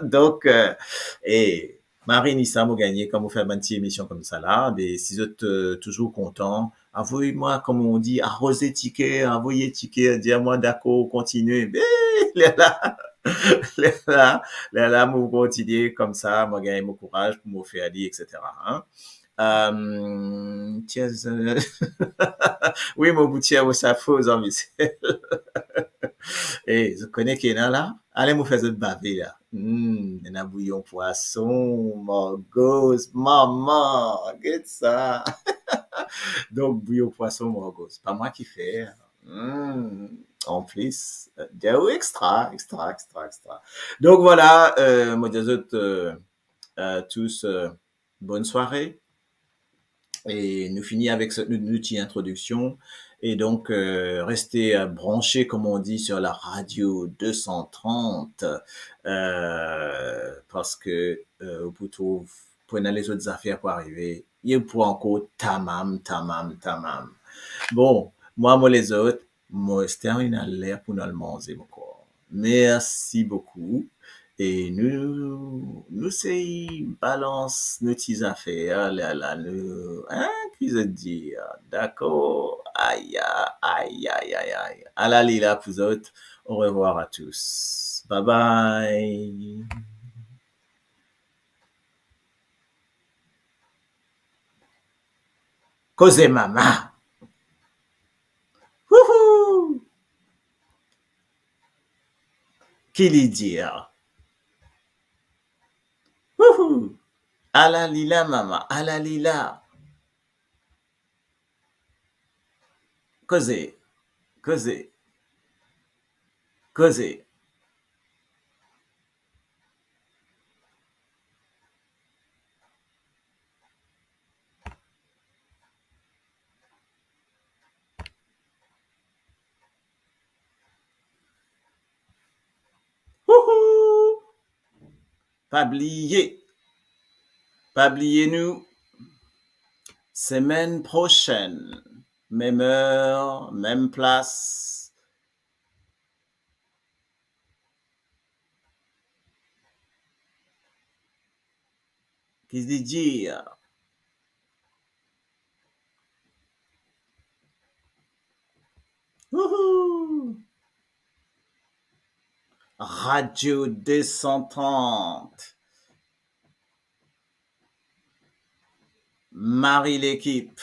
Donc, euh, e Marie Nissa, mo gagne kan mo fer bann ti emision koumsa la, be, si zot, euh, touzour kontan, avoy mwa, kouma nou dir, aroze ti ker, avoy ti ker, dir mwa, dakor, kontinie. Be, lerla, lerla, lerla, mo kontinie koumsa, mo gagne mo kouraz pou mo fer li, et cetera, hein. Euh, tiens, euh, wi, mo pou tir mo sapo, zanmi. E, zot kone ki ena la? Ale, mo fer zot bave la. Hmm, ena bouyon pwason, margoz, mama, get sa. Donc, bouyon pwason, margoz, pa mwa ki fer. Hmm, an plis, euh, extra, extra, extra, extra. Donc, voilà, euh, mo dir zot, euh, euh, tous, euh, bonne soirée. E nou fini avek sa, nou, nou ti introdiksion. E donk, euh, reste, euh, branche, kouma nou dir, sur la radio deux cent trente, euh, parski, euh, ou pou trouv, pou ena lezot zafer pou arive, e pou ankor tamam, tamam, tamam. Bon, mwa, mo les zot, mo ester inn al ler pou nou al manze, mo krwar. Merci beaucoup. E nou, nou sey balans nou ti zafer, lerla nou, hein, ki zot dir, dakor? Aya, ay, ay, ay, ay. Ala li la pou zot. Au revoir à tous. Bye bye. Koze mama. Wouhou! Ki li dir? Wouhou! Ala li la, mama, ala li la. Koze, koze, koze. Wouhou! Pa bliye, pa bliye nou, semenn prosenn, mem er, mem plas. Ki li dir? Wouhou! Radio deux cent trente. Marie Lekip.